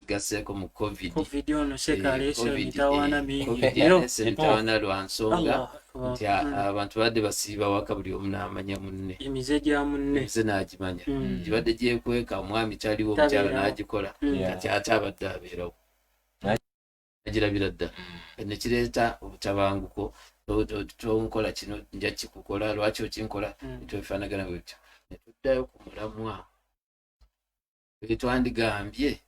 Gaseeko mu COVID. COVID ono seeka aleese emitawaana mingi. COVID Nnyo. aleese emitawaana lwa nsonga Allah Akbar. nti abantu badde basiiba waka, buli omu n'amanya munne. Emize gya munne. Nze n'agimanya gibadde gyekweka, omwami taliwo, omukyala Tabeerawo. n'agikola. Kati ate abadde abeerawo, agirabira ddala, nekireeta obutabanguko. Tonkola kino, nja kikukola, lwaki okinkola? Ebintu ebifaanagana bwe bityo, ne tuddayo ku mulamwa twandigambye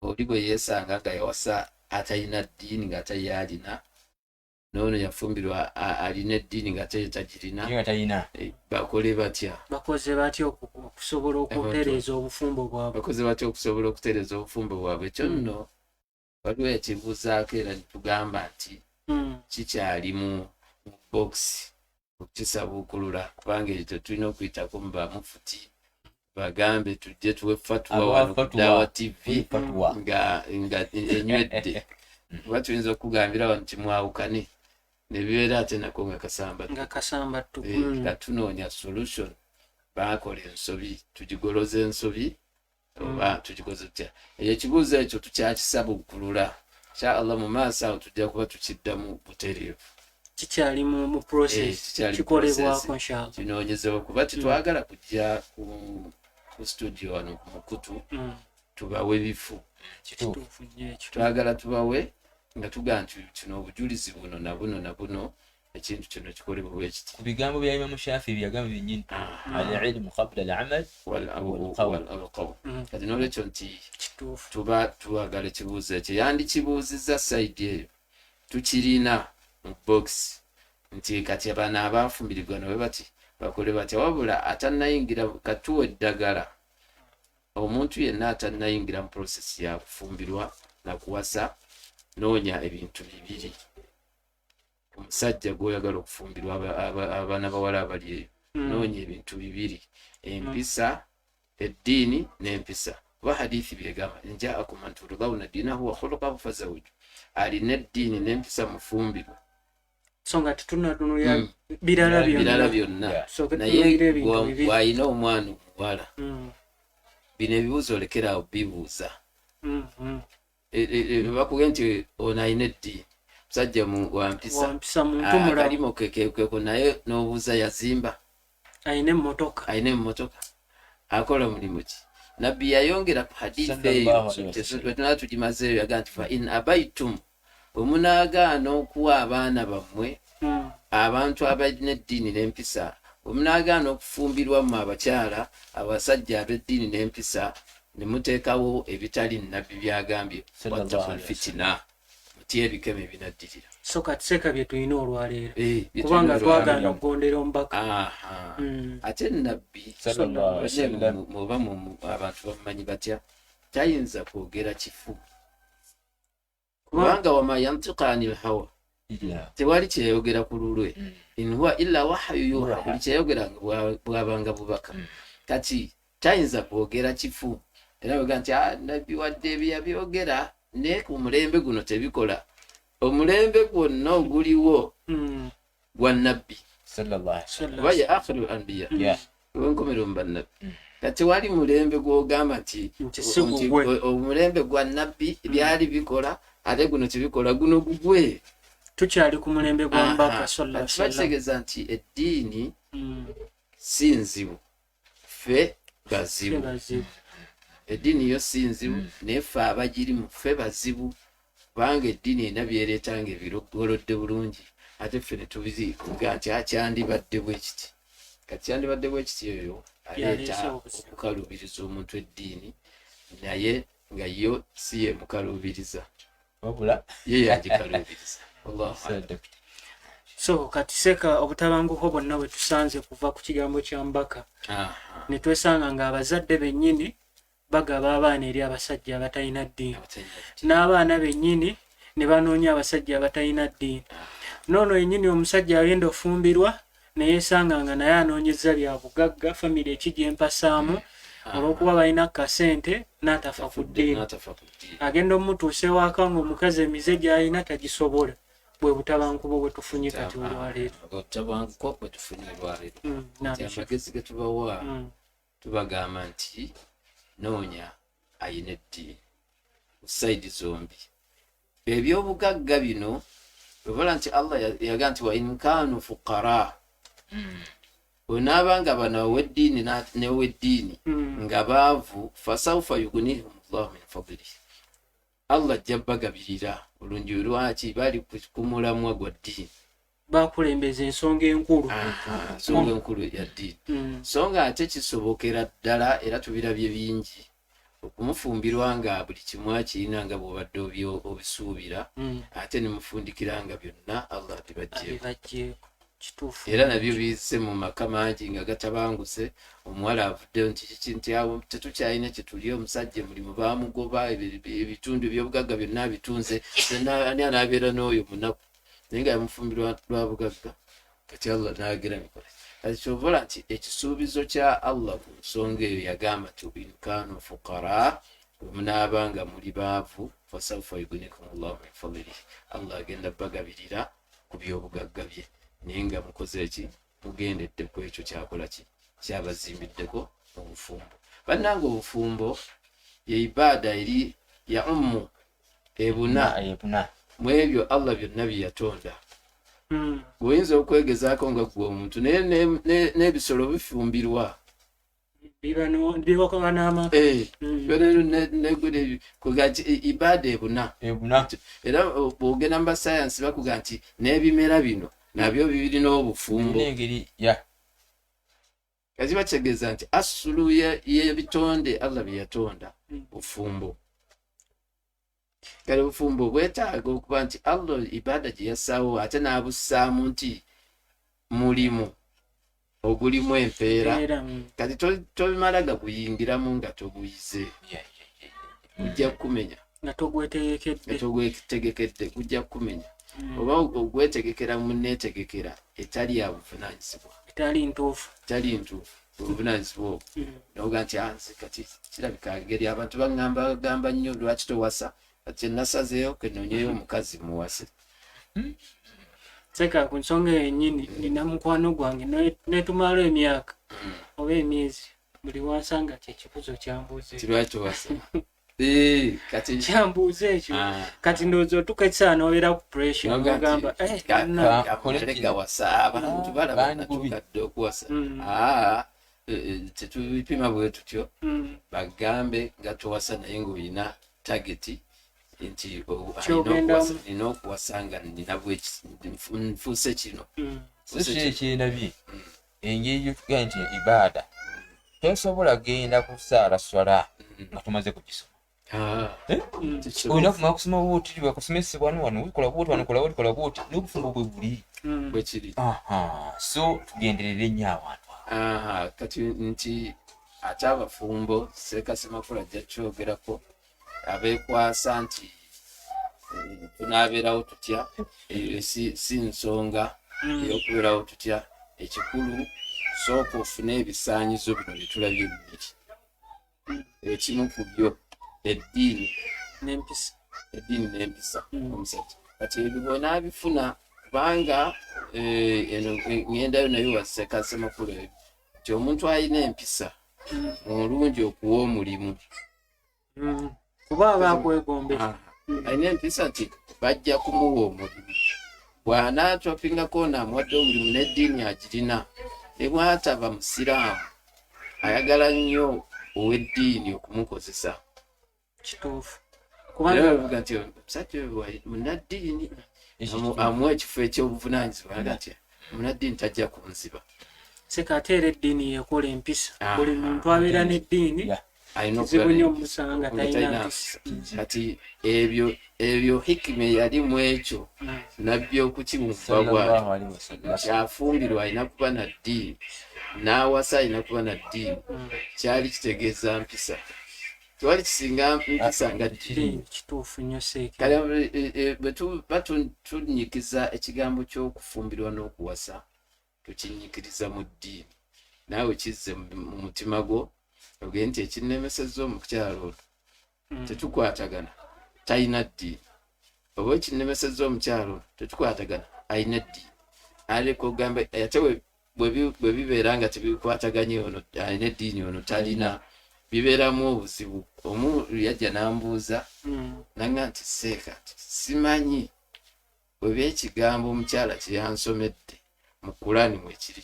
oli bwe yeesanga nga yawasa atalina ddiini ng'ate ye alina, noono yafumbirwa alina eddiini ng'ate ye tagirina. Ye nga talina. Bakole batya? Bakoze batya okusobola okutereeza obufumbo bwabwe? Bakoze batya okusobola okutereeza obufumbo bwabwe? Ekyo nno waliwo ekibuuzaako, era netugamba nti kikyali mu box okukisabuukulula, kubanga ekyo tetulina okuyitako mu bamufuti bagambe tujje tuwe fatuwa Abawa wano ku fatwa. Dawa TV. Fatwa. Nga enywedde, kuba tuyinza okukugambira wano timwawukane, nebibeera ate nako nga kasamba. Nga kasamba ttu. Nga tunoonya solution, bakola ensobi, tugigoloza ensobi oba tugikoze tutya? Eyo ekibuuzo ekyo tukyakisabukulula, insha Allah mu maaso awo tujja kuba tukiddamu butereevu. Kikyali mu process. Kikyali mu Kikolebwako. process. Inshallah. Kinoonyezebwa, kuba tetwagala kujja ku studio wano ku mukutu tubawe bifu. Kituufu nnyo ekyo. Twagala tubawe nga tugamba nti kino obujulizi buno na buno na buno, ekintu kino kikolebwa bwe kiti. Ku bigambo bya Imamu Shafi byagamba byennyini, al ilmu qabla al amal wal qawl. Walqawl. Kati nolwekyo nti tuba tuwagala ekibuuzo ekyo yandikibuuzizza side eyo, tukirina mu box nti kati bano abafumbirirwa nawe bati bakole batya? Wabula atannayingira, katuwa eddagala, omuntu yenna atannayingira mu process ya kufumbirwa nakuwasa, noonya ebintu bibiri omusajja gwoyagala okufumbirwa. Abaana bawala abali eyo, noonya ebintu bibiri: empisa, eddiini n'empisa, kuba hadithi byegamba, njaakum man turdawna dinahu wa khuluqahu fazawiju. Alina eddiini n'empisa, mufumbirwe. So nga tetunatunulira birala birala byonna. Byonna. Sooke Naye tutunulire ebintu bibiri. bw'alina omwana omuwala, bino ebibuuzo olekeraawo bibuuza. Bakuge nti ono alina eddiini, musajja wampisa. Wampisa, muntu mulamu. Akalimo kekeko, naye n'obuuza yazimba, alina emmotoka, alina emmotoka, akola mulimu ki? Nabbi yayongera ku hadithi eyo, Sallallahu alaihi wasallam. Tunaa tugimazeeyo, yagaa nti fa in abaitum, bwe munaagaana okuwa abaana bammwe abantu abalina eddiini n'empisa, bwe munaagaana okufumbirwa mmwe abakyala abasajja ab'eddiini n'empisa, ne muteekawo ebitali Nabbi byagambye, Sallallahu wattaqul alaihi wasallam. fitina, mutye ebikemo ebinaddirira. So kati seeka bye tulina olwaleero, Bye kubanga tulina twagaana olwaleero. okugondera omubaka. Aha. Ate Nabbi Sallallahu alaihi wasallam. oba abantu bamumanyi batya, tayinza kwogera kifu, kubanga wama yantiqa anil hawa, Illa. tewali kyeyayogera ku lulwe. In huwa illa wahayu yuha, Yuha. buli kyeyayogeranga bwabanga bubaka. Kati tayinza kwogera kifu, era bwega nti, "Ah, Nabbi wadde ebyo yabyogera, naye ku mulembe guno tebikola." Omulembe gwonna oguliwo gwa Nabbi, Sallallahu alaihi wasallam. kuba ye akhiru anbiya, wenkomero mu bannabbi. Kati tewali mulembe gwogamba nti Nti si nti gugwe. Omulembe gwa Nabbi byali bikola, ate guno tebikola, guno gugwe. Tukyali ku mulembe gwa mbaka Aha. sallallahu Kati kiba alaihi wasallam. kitegeeza nti eddiini si nzibu, ffe bazibu. Bazibu. Eddiini yo si nzibu, naye ffe abagirimu ffe bazibu, kubanga eddiini erina byereeta nga ebigolodde bulungi, ate ffe ne tubiga nti akyandibadde bwe kiti, kati kyandibadde bwe kiti. Oyo aleeta Yaleese obuzibu. okukaluubiriza omuntu eddiini, naye nga yo si ye mukaluubiriza, Wabula ye yagikaluubiriza. Wallahu a'lam. Sadaq. So kati seeka, obutabanguko bwonna bwe tusanze kuva ku kigambo kya mbaka, ne twesanga nga abazadde bennyini bagaba abaana eri abasajja abatalina ddiini, Abatalina ddiini. N'abaana bennyini ne banoonya abasajja abatalina ddiini. Noono yennyini omusajja agenda ofumbirwa neyeesanga nga naye anoonyeza bya bugagga, famire eki gyempasaamu, olw'okuba balina kasente, n'atafa ku ddiini. N'atafa ku ddiini. Agenda omutuusa ewaka ng'omukazi emize gy'alina tagisobola. Bwe butabanguko bwe tufunye kati olwaleero. Obutabanguko bwe tufunye olwaleero. Nti amagezi ge tubawa, tubagamba nti noonya ayina eddiini. Ku side zombi ebyobugagga bino, obola nti Allah yaga nti wa in kanu fuqara, onaaba nga bano oweddiini neweddiini nga baavu, fasaufa yugunihum llahu min fadlihi, Allah ajja bagabirira olungi. Lwaki? Bali ku mulamwa gwa ddiini. Bakulembeza ensonga enkulu. Ensonga enkulu ya ddiini. So nga ate kisobokera ddala, era tubirabye bingi, okumufumbirwa nga buli kimu akirina nga bw'obadde obisuubira, ate nemufundikira nga byonna Allah abibajjeeko. Abibajjeeko, kituufu. Era nabyo bizze mu maka mangi nga gatabanguse. Omuwala avuddeyo nti kiki, nti awo tetukyalina kyetuli, omusajja mulimu bamugoba, ebitundu ebyobugagga byonna abitunze. Ani anaabeera n'oyo munaku? Naye nga yamufumbirwa lwa bugagga. Kati Allah nagira nikola kati kyovola nti ekisuubizo kya Allah ku nsonga eyo, yagamba nti in kanu fuqara, bwe munaaba nga muli baavu, fasaufa yugunikum llahu min fadlihi, Allah agenda bagabirira ku byobugagga bye, naye nga mukoze eki? Mugendedde ku ekyo kyakola ki, kyabazimbiddeko mu bufumbo. Bannange, obufumbo ye ibaada eri ya ummu ebuna ebuna mu ebyo Allah byonna bye yatonda. Bw'oyinza okwegezaako nga ggwe omuntu, naye n'ebisolo bifumbirwa. Bibakoba n'amaka. Ibaada ebuna. Ebuna. Era bw'ogenda mu basayansi bakuga nti n'ebimera bino nabyo birina obufumbo. Birina engeri ya Kati bategeeza nti asulu y'ebitonde Allah bye yatonda bufumbo. Kale obufumbo bwetaaga okuba nti Allah ibaada gye yassaawo, ate n'abussaamu nti mulimu ogulimu empeera. Era. Kati tobimala gaguyingiramu nga toguyize, gujja kukumenya. Nga togwetegekedde. Nga togwetegekedde, gujja kukumenya. Oba ogwetegekera mu neetegekera etali ya buvunaanyizibwa. Etali ntuufu. Etali ntuufu, obuvunaanyizibwa obwo. Noga nti, "Ah, nze kati kirabika ngeri abantu baŋŋamba gamba nnyo, lwaki towasa? Kati kyenasazeeyo kenonyeyo omukazi muwase." Seka, ku nsonga eyo yennyini, nina mukwano gwange netumala emyaka oba emyezi, buli wansanga kyekibuzo kyambuuza Ti ekyo. lwaki towasa? Kati Kyambuuza ekyo. Ah. Kati ndowooza otuuka ekiseera n'obeera ku pressure. Noga nti, n'ogamba, Kole leka wasa, abantu balaba Bandi bubi. natuukadde okuwasa. Ah, tetubipima bwe tutyo. Bagambe nga towasa, naye ng'olina target nti alina Ky'ogendamu. nina okuwasa nga nina nfuuse kino. So ki ekyendabye, engeri gyotugaa nti ibaada tosobola genda kusaala swala nga tomaze kugisoma. Ah, Eh? tekisoboka. Olina kumala kusoma bwoti, bakusomesebwa wano, wano kola bwoti, wano kola bwoti, kola bwoti, n'obufumbo bwe buli. Bwe kiri. Aha, so tugenderere nnyo abantu abo. Aha, kati nti ate abafumbo, seekasemakula ajja kyogerako, abeekwasa nti tunaabeerawo tutya, eyo si nsonga ey'okubeerawo tutya. Ekikulu, sooka ofune ebisaanyizo bino bye tulabye bibiri, ekimu ku byo eddiini. N'empisa. Eddiini n'empisa omusajja. Kati ebyo bw'onaabifuna, kubanga eno ŋŋendayo naye wasekasemakulu ebyo nti omuntu alina empisa mulungi okuwa omulimu. Kuba aba akwegombesa. Alina empisa nti bajja kumuwa omulimu bw'anaatwapingako ono amuwadde omulimu, n'eddiini agirina, ne bw'ataba musiraamu ayagala nnyo ow'eddiini okumukozesa. Kituufu. Era Kubanga bavuga nti omusajja oyo munnaddiini, amuwa ekifo ekyobuvunaanyizibwa, alaga nti munnaddiini tajja kunziba. Seka, ate era eddiini yekola empisa. Buli muntu abeera n'eddiini Alina kizibu okubeera nnyo n'empisa. omusanga Nga talina talina mpisa. mpisa. Kati ebyo hikima eyali mu ekyo, nabbi okukiwumva bw'atyo, Sallallahu alaihi wasallam. Kyafumbirwa alina kuba na ddiini, n'awasa alina kuba na ddiini, kyali kitegeeza mpisa. Tewali kisinga mpisa nga ddiini. Ddiini, kituufu nnyo seeka. Kale bwe tuba tunyikiza ekigambo ky'okufumbirwa n'okuwasa, tukinyikiriza mu ddiini. Naawe kizze mu mutima gwo, ogende nti ekinnemesezza omukyalo ono tetukwatagana, talina ddiini, oba ekinnemesezza omukyalo ono tetukwatagana, alina eddiini. Aleka ogamba ate bwe bibeera nga tebikwataganye, ono alina eddiini, ono talina. Bibeeramu obuzibu. Omu yajja n'ambuuza nanga nti, "Seeka, simanyi oba ekigambo omukyala kye yansomedde mu Kulani mwekiri."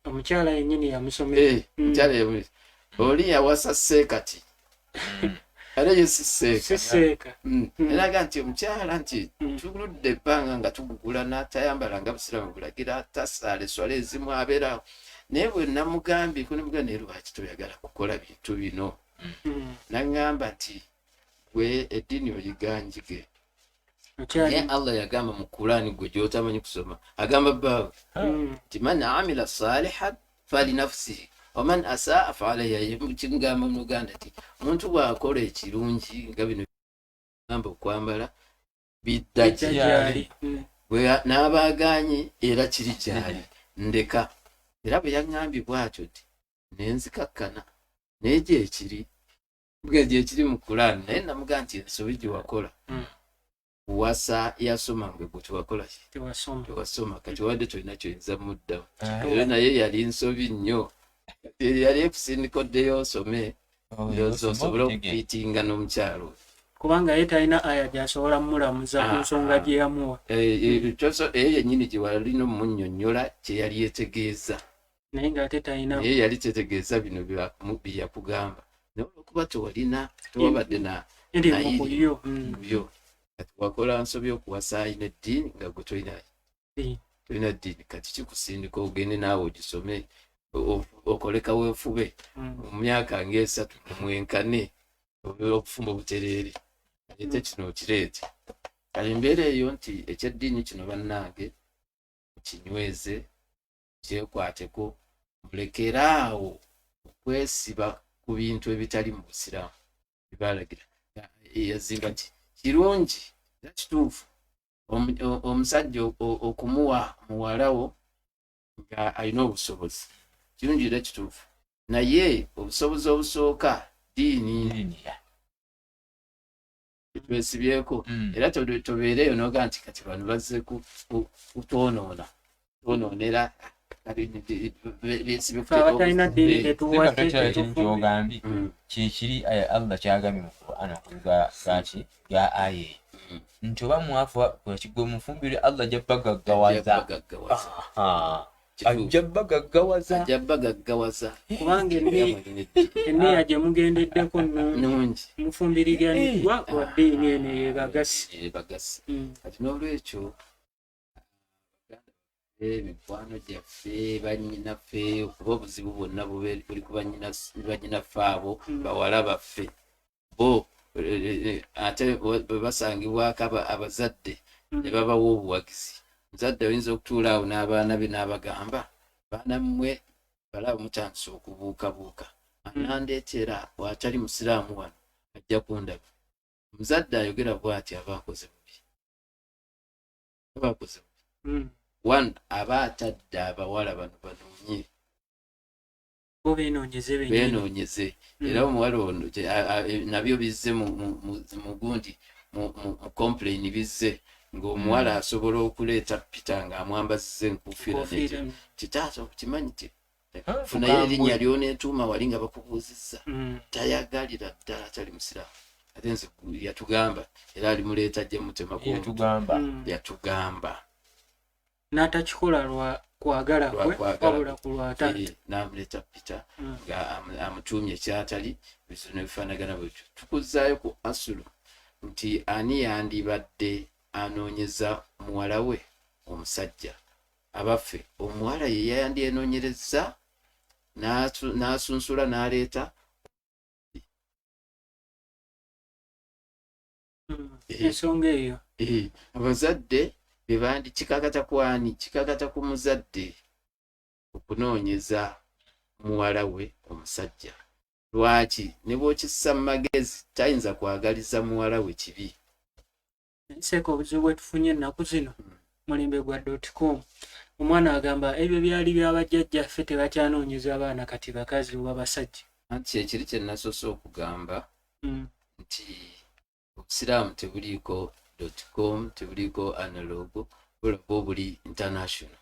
Omukyala yennyini yamusomera? Eh, omukyala oli yawasa seekati, ate ye si seeka. Si seeka. Eraga nti omukyala nti tuludde ebbanga nga tugugula n'atayambala nga busiraamu bulagira, tasaala eswala ezimu, abeerawo. Naye bwe namugambye kunemuga, "Naye lwaki toyagala kukola bintu bino?" Naŋŋamba nti, "Gwe eddiini oyiganjige." Okyali Naye Allah yagamba mu Kulaani, gwe gyotamanyi kusoma, agamba bbaawe nti, "Man amila salihan falinafsihi waman asaa faalaiha." Kigamba mu Luganda nti omuntu bw'akola ekirungi nga bino gamba okwambala, bidda Bidda gyali. Gyali. Bwe n'abaagaanye era kiri gyali. Ndeka. Era bwe yaŋŋambye bw'atyo nti nenzikakkana, naye gyekiri, gyekiri mu Kulaani. Naye namugaa nti ensobi gye wakola wasa yasoma, ngwe gwe tewakola ki? Tewasoma. Tewasoma. Kati wadde tolina kyoyinza muddamu era naye yali nsobi nnyo. Kati yali ekusindika oddeyo osome, ndowooza osobole okufiitinga n'omukyalo oyo. Kubanga ye talina aya gyasobola mulamuza ku Ah, nsonga ah. gye yamuwa. Eh, eh, eyo yennyini gye walina omunnyonnyola kye yali yetegeeza. Naye ng'ate talina. Naye yali tetegeeza bino bye yakugamba, naye olwokuba tewalina, tewabadde na Eri mu nayiri ku yo. Byo kati wakola nsobi okuwasa alina eddiini nga gwe tolina tolina ddiini. Kati kikusindika ogende naawe ogisome, okole kaweefube mu myaka ng'esatu mwenkane, obufumbo butereere, ate kino okireete. Kale embeera eyo nti ekyeddiini kino, bannange, kinyweze, kyekwateko, mulekere awo okwesiba ku bintu ebitali mu busiraamu bibalagira. Yazimba ki kirungi era kituufu omusajja okumuwa muwalawo nga alina obusobozi, kirungi era kituufu, naye obusobozi obusooka ddiini twesibyeko. Era tobeereeyo noga nti kati bano bazze kutwonoona, twonoonera besibe. Ffe abatalina ddiini tetuwase, ekintu tetufumbye. Kyogambye kyekiri aya Allah kyagambye mu Quran gaki ga aya eyo nti oba mwafu gwe mufumbire, Allah ajja bagaggawaza. Bagaggawaza. Aha. Ajja bagaggawaza. Ajja bagaggawaza. Kubanga enniya gye mugendeddeko nnungi. Nungi. Mufumbiriganiddwa lwa ddiini eno eyebagasi. Ebagasi. Kati n'olwekyo, baganda baffe, mikwano gyaffe, bannyinaffe, okuba obuzibu bwonna buli ku bannyinaffe abo, bawala baffe bo, ate bwe basangibwako abazadde ne babawa obuwagizi. Omuzadde oyinza okutuula awo n'abaana be n'abagamba, "Baana mmwe, balaba mutandise okubuukabuuka, anandeetera bw'atali musiraamu wano ajja kundaba." Omuzadde ayogera bw'ati aba akoze bubi, aba akoze bubi. One, aba atadde abawala bano banoonye. Bo beenoonyeze bennyini. Beenoonyeze. Era omuwala ono nabyo bizze mu gundi, mu complain bizze ng'omuwala asobola okuleeta Peter ng'amwambaziza enkuufiira. Enkofiira. Kitaata, okimanyi ti funayo erinnya lyoneetuuma wali nga bakubuuzizza. Tayagalira ddala tali musiraamu. Ate nze yatugamba era alimuleeta ajja mutemako. Yatugamba. Yatugamba. N'atakikola lwa kwagala Lwa kwe, kwagala. wabula ku lwa taata. Eh, n'amuleeta Peter nga amutuumye kyatali, bizibu nebifaanagana bwetyo. Tukuzaayo ku asulu nti ani yandibadde anoonyeza muwala we omusajja? Abaffe, omuwala ye yandyenoonyereza n'asunsula n'aleeta? Ensonga eyo. Eh, abazadde bebandi kikakata kwani? Kikakata ku muzadde okunoonyeza muwala we omusajja. Lwaki? Ne bw'okissa mu magezi, tayinza kwagaliza muwala we kibi. Seeka, obuzibu bwe tufunye ennaku zino, mulembe gwa dotcom, omwana agamba ebyo byali byabajjajjaffe, tebakyanoonyeza abaana kati bakazi oba basajja. Anti kyekiri kye nasoose okugamba nti obusiraamu tebuliiko dotcom, tebuliiko analog, bulaba buli international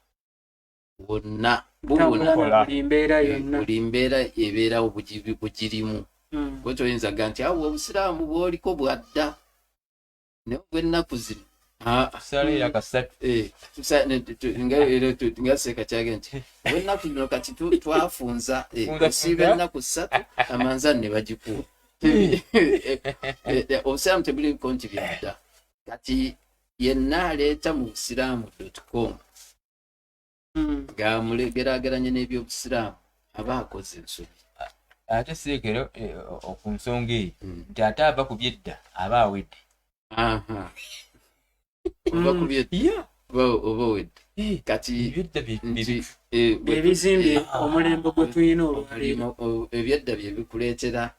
wonna bubuna. Butambula na buli mbeera yonna. Buli mbeera ebeerawo bugirimu. Gwe toyinza ga nti awo obusiraamu bwoliko bwadda, naye obw'ennaku zino tusaleera kasatu. Eh, nga seeka kyage nti obw'ennaku zino kati twafunza, Funza, osiiba funza. ennaku 3, amanzani ne bagikuwa. Obusiraamu tebuliko nti byadda. Kati yenna aleeta mu busiraamu com ng'amugeraageranye n'ebyobusiraamu aba akoze ensobi. Ate seekero ku nsonga eyo nti ate ava ku byedda aba awedde. Aha. Oba ku byedda oba owedde. Kati ebyedda nti Ebizimbye omulembe gwe tulina olwaleero. Ebyedda bye bikuleetera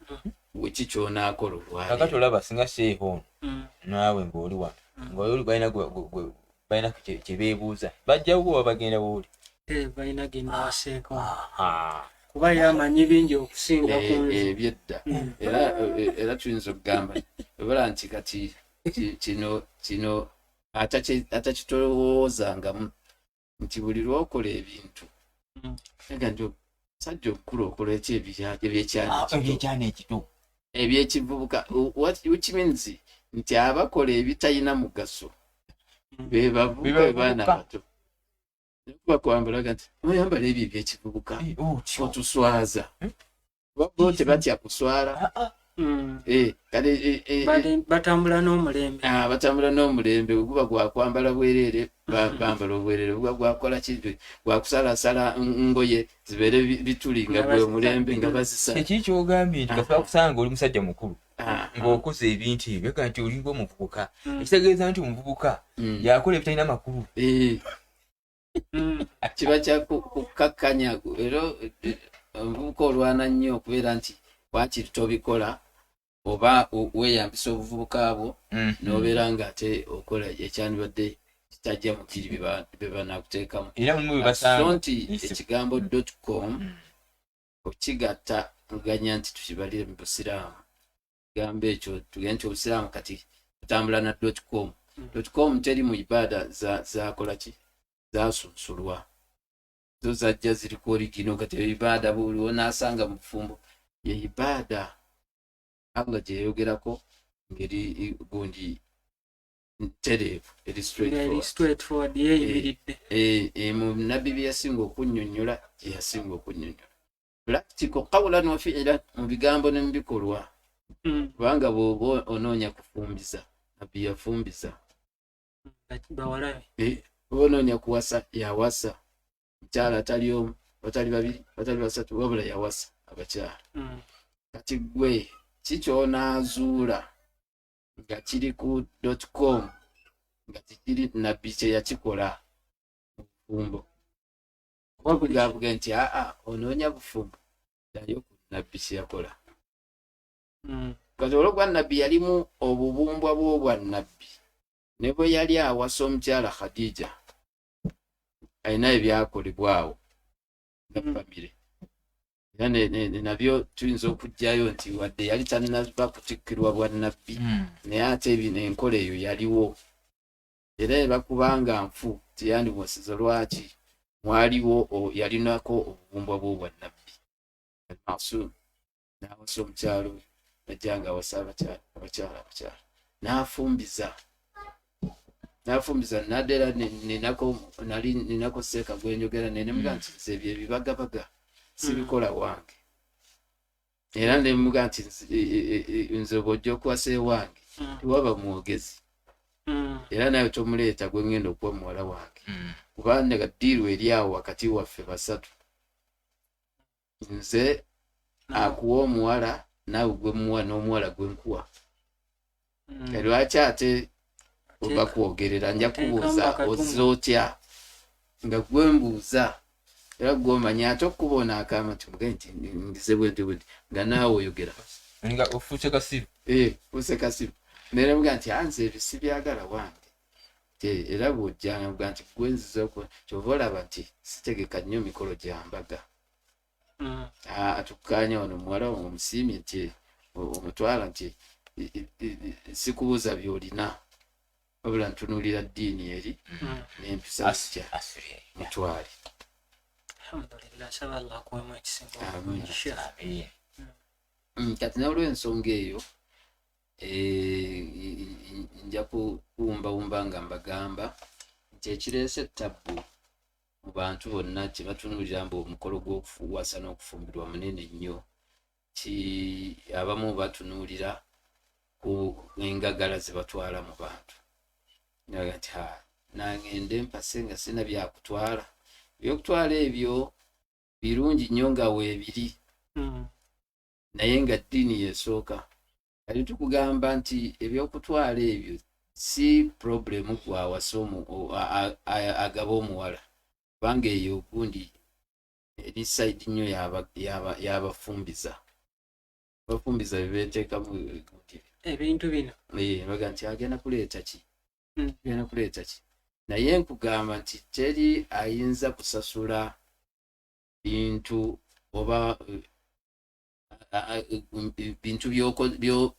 weki kyonaakola Kakati olwaleero. olaba singa sheekh ono naawe ng'oli wano ng'oli balina balina kye beebuuza, bajjawo oba bagenda wooli? Balina genda waseeko, kuba ye amanyi bingi okusinga ku nze. Ebyedda era tuyinza okugamba obala nti kati kino atakitolowoozangamu nti buli lwokola ebintu aga nti omusajja omukulu okola eki ebyekyana ekito. Ebyekyana ekito. Ebyekivubuka, which means nti abakola ebitalina mugaso be bavubuka. Be bavubuka. Baana bato kuba kwambalaga nti oyambala ebyo ebyekivubuka, Eh, otyo. otuswaza. Hmm? Bo tebatya kuswala. Kale Batambula n'omulembe. Ah, batambula n'omulembe. Bwe guba gwakwambala bwereere, bambala obwereere. Guba gwakola ki, gwakusalasala ngoye zibeere bituli nga Nga gwe bazisa. mulembe, nga bazisala. Kyekiri kyogambye nti kasaba kusanga oli musajja mukulu ng'okoze ebintu ebyo ga nti olinga omuvubuka, ekitegeeza nti omuvubuka yakola ebitalina makulu. Kiba kya kukakkanya. Era omuvubuka olwana nnyo okubeera nti wakiri tobikola oba weeyambisa obuvubuka bwo n'obeera nga ate okola ekyandibadde kitajja mu biri bye banaakuteekamu. Era mulimu bye So basanga nti ekigambo com okigatta ganya nti tukibalire mu busiraamu, kigambo ekyo tugende nti obusiraamu kati tutambula na com. Com teri mu ibaada zakola ki, zasunsulwa, zo zajja ziriko original. Kati ibaada buli wonaasanga mu bufumbo ye ibaada Allah gyeyogerako ngeri gundi ntereevu, eri Ng'eri straightforward. Straightforward, yeeyimiridde. Mu nabbi bye yasinga okunnyonnyola, gye yasinga okunnyonnyola practical, qawlan wa fi'lan, mu bigambo ne mu bikolwa. Kubanga bw'oba onoonya kufumbiza, nabbi yafumbiza. Bawala be. Oba onoonya kuwasa, yawasa mukyala atali omu, batali babiri, batali basatu, wabula yawasa abakyala. Kati gwe kikyonaazuula nga kiri ku com nga kikiri nabbi kye yakikola mu bufumbo, kugavuga nti aa onoonya bufumbo, ddayo ku nabbi kye yakola. Kati olwogwa nabbi yalimu obubumbwa bw'obwannabbi, ne bwe yali awasa omukyala Khadija alina ebyakolebwawo nga famire, era nabyo tuyinza okuggyayo nti wadde yali tannava kutikkirwa bwa nabbi, naye ate bino enkola eyo yaliwo. Era ebakubanga nfu teyandimuwasiza. Lwaki? Mwaliwo yalinako obubumbwa bw'obwannabbi almasum, n'awasa omukyalo oyo, najja nga awasa abakyala, abakyala, abakyala, n'afumbiza nadera. Ninako nali ninako seeka gwenjogera naye nemuga nti nze ebyo ebibagabaga sibikola wange, era nemuga nti nze bw'ojja okuwasa ewange tewaba mwogezi, era nawe tomuleeta gwe ngenda okuwa muwala wange, kubanga ddiiru eri awo wakati waffe basatu, nze akuwa omuwala, naawe gwe muwa, n'omuwala gwe nkuwa. Lwaki ate oba kwogerera? Nja kubuuza Oteekamu akadumu. ozza otya nga gwe mbuuza, era gwe omanyi ate okuba ono akama nti mugaye nti ngize bwenti bwenti nga naawe oyogera. Nga ofuuse kasiru. Eh, fuuse kasiru. Neremuga nti anze ebyo sibyagala wange. Era bw'ojjanga muga nti gwe nziza kyova olaba nti sitegeka nnyo mikolo gya mbaga. Ah, tukkaanya wano muwala wange omusiimye nti omutwala nti sikubuuza by'olina, wabula ntunuulira ddiini eri n'empisa zitya, mutwale. Alhamdulillah, nsaba Allah akuwemu ekisinga Amiina. obulungi, Sheikh. Amiina. Kati n'olwensonga eyo nja kuwumbawumba nga mbagamba nti ekireese tabbu mu bantu bonna kye batunuulira mbu omukolo gw'okuwasa n'okufumbirwa munene nnyo, ki abamu batunuulira ku engagala ze batwala mu bantu. Naga nti ha, nangende mpase nga sina byakutwala. Ebyokutwala ebyo birungi nnyo nga weebiri, naye nga ddiini yesooka. Kati tukugamba nti ebyokutwala ebyo si problemu gwawasa agaba omuwala, kubanga eyo gundi eri side nnyo y'abafumbiza. Abafumbiza bebeteekamu gundi ebintu bino. Baga nti agenda kuleeta ki, agenda kuleeta ki. Naye nkugamba nti teri ayinza kusasula bintu oba bintu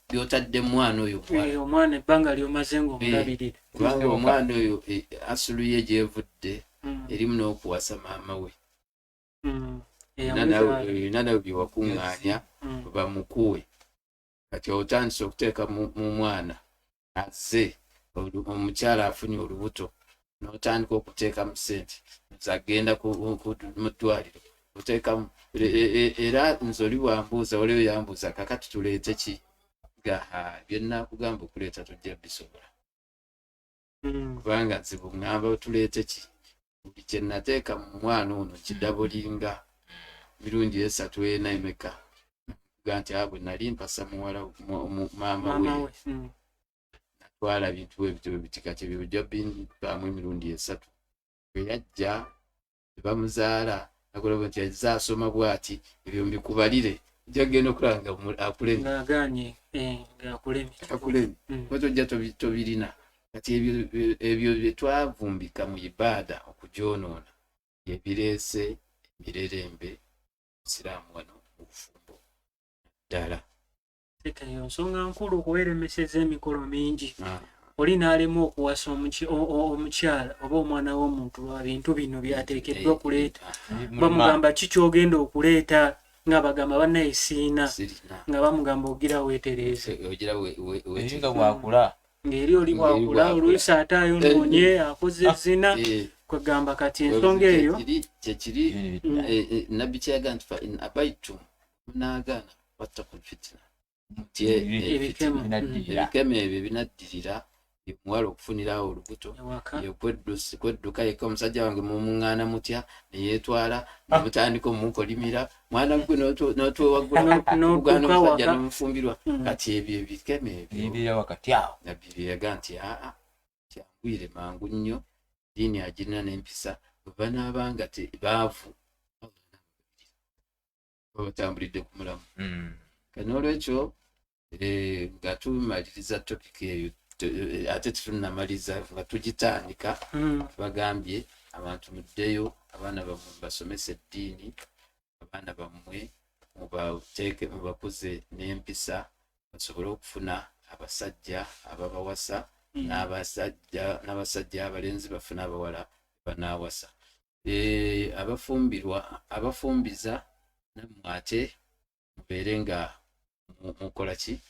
by'otadde mwana oyo muwala. Omwana ebbanga ly'omaze ng'omulabirira. Kubanga omwana oyo asulu ye gyevudde erimu n'okuwasa maama we. Olina nawe byewakuŋŋaanya bamukuwe. Kati otandise okuteeka mu mwana azze omukyala afunye olubuto, n'otandika okuteekamu ssente nze agenda mu ddwaliro oteekamu. Era nze oli bwambuuza, waliwo yambuuza, kakati tuleete ki? Nga byennaakugamba okuleeta tojja bisobola, kubanga nze bweŋŋamba tuleete ki, buli kye nateeka mu mwana ono kidabulinga mirundi esatu, ena, emeka. Ga nti bwe nali mpasa muwala maama we, natwala bintu ebyo bwe biti. Kati ebyo bijja bimpaamu emirundi esatu. Bwe yajja ne bamuzaala, nakulaba nti azze asoma bw'ati, ebyo mbikubalire, ojja kugenda okulaba nga akulemye. Ng'agaanye, ng'akulemye. Akulemye. Kuba tojja tobirina. Kati ebyo bye twavumbika mu ibaada okugyonoona byebireese emirerembe musiraamu wano mu bufumbo ddala. Eyo nsonga nkulu okubeeremeseza emikolo mingi. Oli n'alema okuwasa omukyala oba omwana w'omuntu lwa bintu bino byateekeddwa okuleeta. Bamugamba ki kyogenda okuleeta, nga bagamba bannaye siina, sirina, nga bamugamba ogira weetereeze. Ogira eri nga bwakula. Ng'eri oli Ng'eri bwakula bwakula. Oluusi ate ayonoonye, akoze zina. Kwegamba kati ensonga eyo kyekiri. Nabbi kyeyagaa nti fa in abaitum, munaagaana, wattaku lfitina. Ebikemo. Binaddirira. Ebikemo ebyo binaddirira omuwala okufunirawo olubuto, ewaka. Kwedduka yekka. Omusajja wange mumuŋŋaana mutya neyeetwala, nemutandika omukolimira, mwana gwe n'otwewaggula N'odduka ogaana omusajja waka. n'omufumbirwa. Kati ebyo ebikemo ebyo Bibeera wakati awo. Nabbi byeyaga nti aa, kyanguyire mangu nnyo, diini agirina n'empisa. Bwe banaabanga baavu, baba batambulidde ku mulamu. Kati n'olwekyo nga tumaliriza topic eyo, ate tetunnamaliza, nga tugitandika, tubagambye abantu muddeyo, abaana bammwe mubasomese eddiini, abaana bammwe mubateeke mubakuze n'empisa basobole okufuna abasajja ababawasa, n'abasajja abalenzi bafune abawala banaawasa. Abafumbirwa, abafumbiza nammwe ate mubeere nga mukola ki,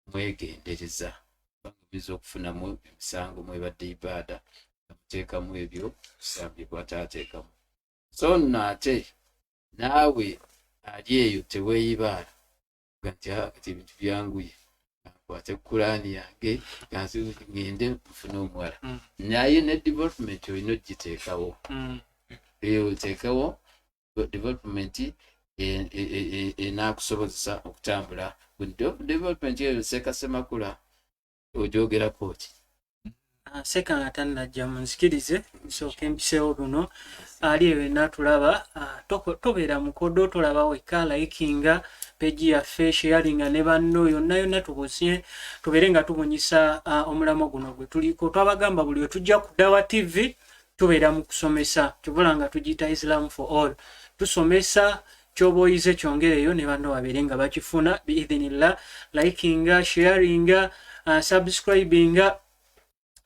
mwegendereza, kubanga muyinza okufunamu emisango. Mwebadde ibaada nga muteekamu ebyo sambye bwataateekamu. So nno ate naawe ali eyo teweeyibaala ga nti "Ah, kati ebintu byanguye, nkwate kulaani yange gansi ngende nfune omuwala." Naye ne development olina ogiteekawo. Eyo oteekewo development enaakusobozesa okutambula. Development eyo, Sekasemakula, ogyogerako ki? Seka nga tannajja, munzikirize nsooke mpiseewo buno. Ali eyo enaatulaba, tobeera mukodo, tolaba wekka. Likinga page yaffe, sharinga ne banno yonna yonna, tubusye tubeere nga tubunyisa omulamwa guno gwe tuliko. Twabagamba buli we tujja ku Dawa TV tubeera mu kusomesa, kibula nga tugiyita Islam for All. Tusomesa, kyoba oyize kyongereyo ne banno babeere nga bakifuna biidhinillah. Likinga, sharinga, subscribinga.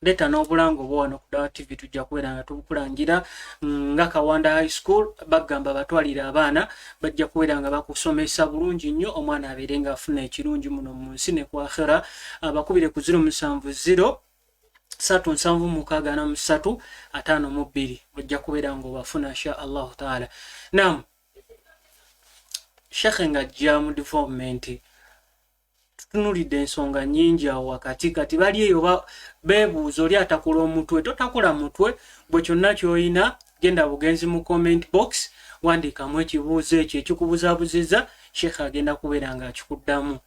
Leeta n'obulango bwo wano ku Dawa TV, tujja kubeera nga tubukulangira. Nga Kawanda High School bagamba batwalire abaana, bajja kubeera nga bakusomesa bulungi nnyo, omwana abeere ng'afuna ekirungi muno mu nsi ne ku akhira. Abakubire ku 070 376 43 52, ojja kubeera ng'obafuna insha Allahu taala. Nam shekhe, ng'ajja mu development, tutunulidde ensonga nnyingi awo wakati. Kati bali eyo beebuuza, oli atakula omutwe, totakula mutwe bwe, kyonna ky'olina genda bugenzi mu comment box, wandiikamu ekibuuzo ekyo ekikubuzaabuziza, shekhe agenda kubeera ng'akikuddamu.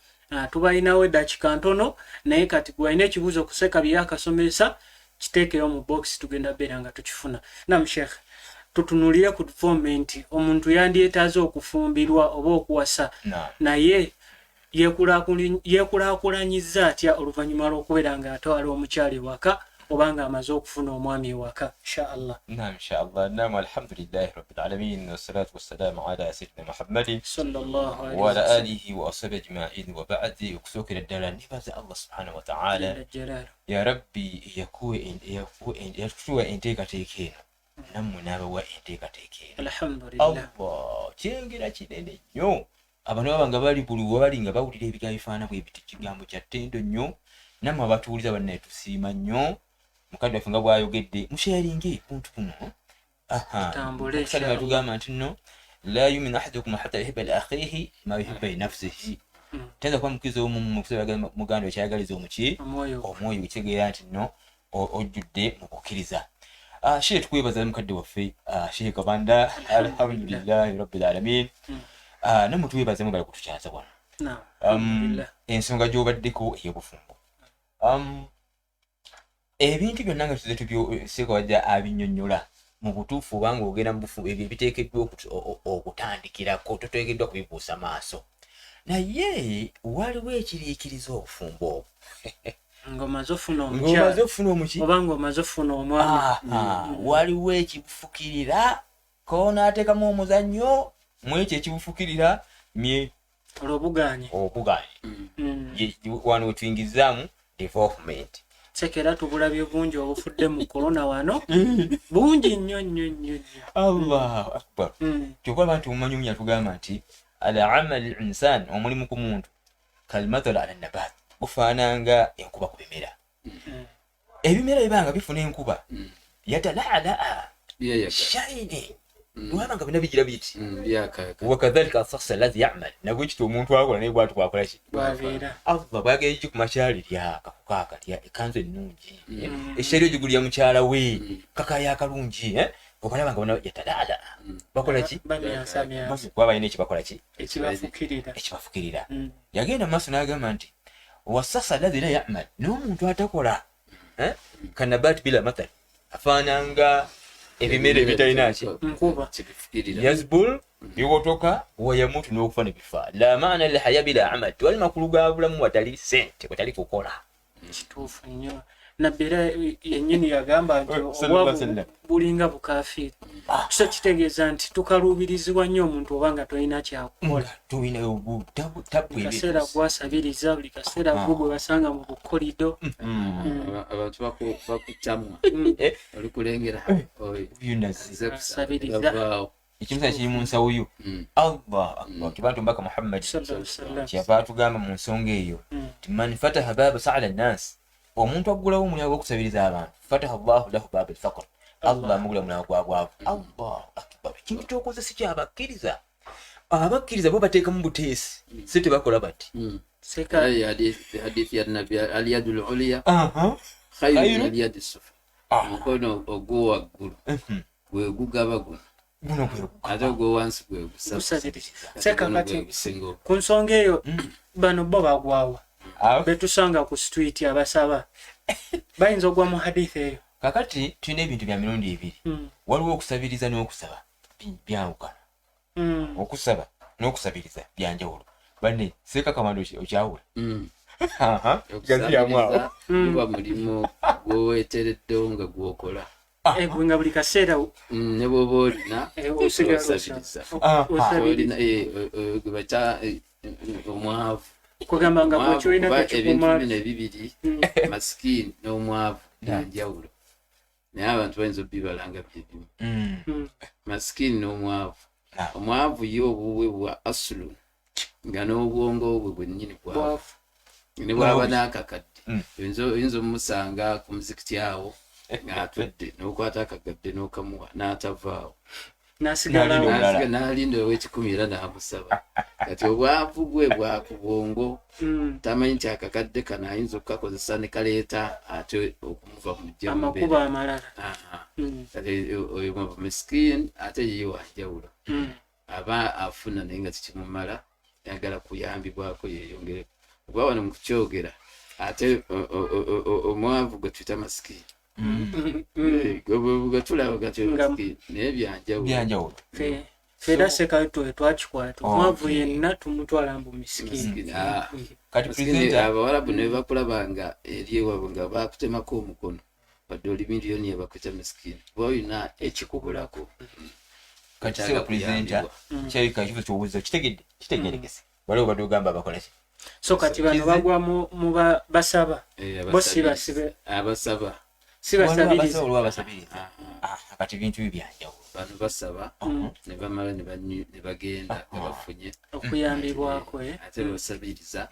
Tubalinawo eddakiika ntono, naye kati gwalina ekibuuzo kuseka byeyakasomesa, kiteekeyo mu box, tugenda beera nga tukifuna. Nam shekhe, tutunulire ku development. Omuntu yandyetaaze okufumbirwa oba okuwasa, naye yeekulaakulanyiza atya oluvannyuma lw'okubeera ng'atwala omukyala ewaka oba ng'amaze okufuna omwami ewaka, insha Allah? Nam, inshallah. Nam, alhamdulillahi rabbil alamin, wassalatu wassalamu ala sayyidina Muhammadin sallallahu alaihi wa ala wasallam. alihi wa ashabihi ajma'in, wa ba'di. Okusookera ddala nebaza Allah subhanahu wa ta'ala, Jalla jalaalu. Ya rabbi, eyatuwa enteekateeka eno, nammwe n'abawa enteekateeka eno. Alhamdulillah. Allah kyengera kinene nnyo. Abantu baba nga bali buli webali nga bawulira ebigambo bifaana bwe biti, kigambo kya ttendo nnyo. Nammwe abatuwuliza bannaye, tusiima nnyo. Mukadde waffe nga bw'ayogedde, musharinge buntu buno. Aha. Tutambule, Okusali inshallah. batugamba nti nno la yuminu ahadukum hatta yuhibba li akhihi ma yuhibba li nafsihi. Tayinza kuba mukkiriza omu mukusaba muganda we kyayagaliza omuki? Omwoyo. Omwoyo. Kitegeera nti nno ojjudde mu kukkiriza. Shehe, tukwebaza mukadde waffe, shehe Kabanda, alhamdulillahi rabbil alamin. Nammwe twebaze, mwebale kutukyaza wano. Naam, alhamdulillah. Ensonga gy'obaddeko ey'obufumbo, ebintu byonna nga tuze tubyo, seeka wajja abinnyonnyola mu butuufu, obanga ogenda mu bufumbo, ebyo ebiteekeddwa okutandikirako, toteekeddwa kubibuusa maaso, naye waliwo ekiriikiriza obufumbo obwo. Ng'omaze ofuna ng'omaze omukyala okufuna omuki oba ng'omaze ofuna omwami. Aha, waliwo ekibufukirira, konaateekamu omuzannyo mu ekyo ekibufukirira mye. Olwo buganye. Obuganye. Wano wetuyingizaamu development. Seka, era tubulabye bungi obufudde mu korona wano, bungi nnyo nnyo nnyo nnyo. Allahu akbar. Kyokka abantu mumanyi, omunya tugamba nti al amal insan, omulimu ku muntu, kalmathal ala nabat, gufaananga enkuba ku bimera. Ebimera bibanga bifuna enkuba, yatalaalaa, Byeyaga. shine, lwaba nga bina bigira biti. Byakayaka. Wakadhalika asahsa alazi yamal, nagwe kiti omuntu akola naye bwati bwakolaki. Bwabeera. Allah bwagera ki ku makyali lya kakukaaka lya ekanzu ennungi, ekyali ogigulira mukyala we kakaya akalungi, eh? Obalaba nga bona yatalaala, bakola ki? Bamyansamyansa. Kuba balina ekibakola ki? Ekibafukirira. Ekibafukirira. Yagenda maaso n'agamba nti wasasa alazi la yamal, n'omuntu atakola, eh? Kanabat bila mathal, afaananga ebimera ebitalina ki? Nkuba. Kibifukirira. Yazbul, biwotoka, wayamutu, n'okufa ne bifa. La maana lilhaya bila amal, tewali makulu ga bulamu watali sente, watali kukola. Kituufu nnyo. Nabbi era yennyini yagamba nti Sallallahu alaihi obwavu wasallam. bulinga bukafiiri. So kitegeeza nti tukaluubirizibwa nnyo omuntu oba nga tolina kyakukola. Tulina tabu. Buli kaseera gwasabiriza, buli kaseera gwe gwe basanga mu bukolido. Abantu bakutamwa, oli kulengera oyo byunazi. nze Asabiriza. kusabiriza. Ekimusa kiri mu nsawo yo. Allah akbar. Kibantu mbaka Muhammad Sallallahu alaihi wasallam. kyava atugamba mu nsonga eyo nti man fataha baaba saala nnas, omuntu aggulawo omulyango gw'okusabiriza abantu, fataha llahu lahu baaba alfaqr, Allah amugula mulyango gwa bwavu. Allahu akbar. Ekintu kyokoze si kyabakkiriza, abakkiriza bo bateekamu buteesi, si tebakola bati. Seka. Hadithi ya nabbi, alyadu luliya khairu Khairu. min alyadi sufa. Omukono ogwowaggulu gwe gugaba guno, Guno gwe ate ogwowansi gwe gusaba. Gusabiriza. Seka, Guno kati gwe gusinga ku nsonga eyo, bano bo bagwawa? Betusanga ku street abasaba bayinza ogwa mu hadithi eyo? Kakati tulina ebintu bya mirundi ebiri. Waliwo okusabiriza n'okusaba, byawukana. Okusaba n'okusabiriza byanjawulo. Banne seeka Kamando, okyawula? Gaziyamu awo. Okusabiriza guba mulimu gwowetereddewo nga gwokola. Gwe nga buli kaseera Ne bwoba olina osigala osabiriza. osabiriza. Olina gwe bakya omwavu. Kugamba nga Omwavu gwekyolina kuba ebintu tekikumala. bino ebibiri, masikini n'omwavu, byanjawulo, naye abantu bayinza obibala nga byebimu. Masikini n'omwavu, omwavu ye obubwe bwa asulu nga n'obwongo bwe bwennyini bwavu, Bwavu. Ne bwaba n'akakadde, oyinza omumusanga ku muzikiti awo ng'atudde, n'okwata akakadde n'okamuwa n'atavaawo. Nasigalawo. N'alinda omulala. N'alinda ow'ekikumi era n'amusaba. Kati obwavu bwe bwa ku bwongo, tamanyi nti akakadde kano ayinza okukakozesa ne kaleeta ate okumuva mu mujja mu Amakubo mbeera. amalala. Aha. Kati oyo mwavu miskin ate ye wanjawulo, aba afuna naye nga tekimumala, ayagala kuyambibwako yeyongere. Kuba wano mukukyogera ate omwavu gwe tuyita masikini, gwe tulaba gati masikini, naye byanjawulo. Byanjawulo. Ffe era sekaito twakikwata, omwavu yenna tumutwala mbu misikini. Masikini, ah. Kati Masikini, presenter, abawarabu ne bakulaba nga eri ewaabwe nga bakutemako omukono, wadde oli miliyoni, yabakwita misikini kuba olina ekikubulako. Kati Kyetaaga sebo presenter, kuyambibwa. Kirabika ekibuzo kyobuuza kitegedde, kitegerekese. Waliwo obadde ogamba abakola ki? So kati bano Kize- bagwa mu basaba. Eh, Bo si abasabiriza. basibe. Abasaba. Si Waliwo basabiriza. abasaba, waliwo abasabiriza. Ah, kati bintu byo byanjawulo. Bano basaba ne bamala ne bagenda nga bafunye okuyambibwako, eh? Ate basabiriza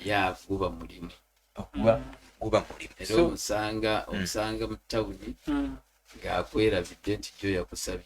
yaguba mulimu. Okuba guba mulimu. Era So, omusanga mu tawuni ng'akwerabidde nti jo yakusabye,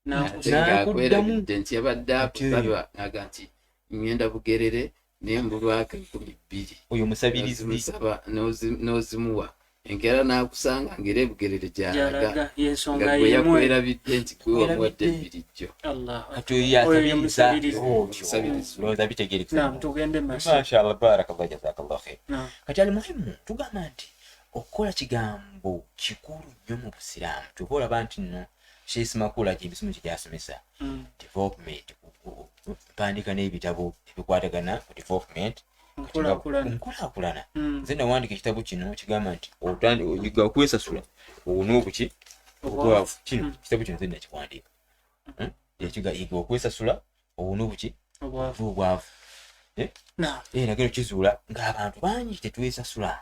ate N'akuddamu. ng'akwerabidde nti yabadde Ate akusaba, naga nti ŋŋenda Bugerere naye mbulwako 20,000. Oyo musabirizi. Ozimusaba n'ozimuwa, enkeera n'akusanga ng'era ebugerere gy'alaga, Gyalaga yensonga nga gwe yemu. yakwerabidde nti gwe wamuwadde Yakwerabidde. ebbiri jjo. Allah. Kati oyo Oyo ye asabiriza. musabirizi. Otyo. Musabirizi. Ndowooza bitegerekese. Naam, tugende maaso. Mashallah, barakallah, jazakallah khair. Naam. Kati ali muhimu tugamba nti okukola kigambo kikulu nnyo mu busiraamu. Kyova olaba nti nno Sheikh Makula gye emisomo gye gyasomesa development, mpandiika n'ebitabo ebikwatagana ku development. Nkulaakulana. Nkulaakulana. Nze nawandika ekitabo kino kigamba nti oyiga okwesasula owone obuki? Obwavu. Kino kitabo kino nze nakiwandiika. Ekiga yiga okwesasula owone obuki? Obwavu. Obwavu. Eh? Naam. Eh, nagenda kizuula ng'abantu bangi tetwesasula.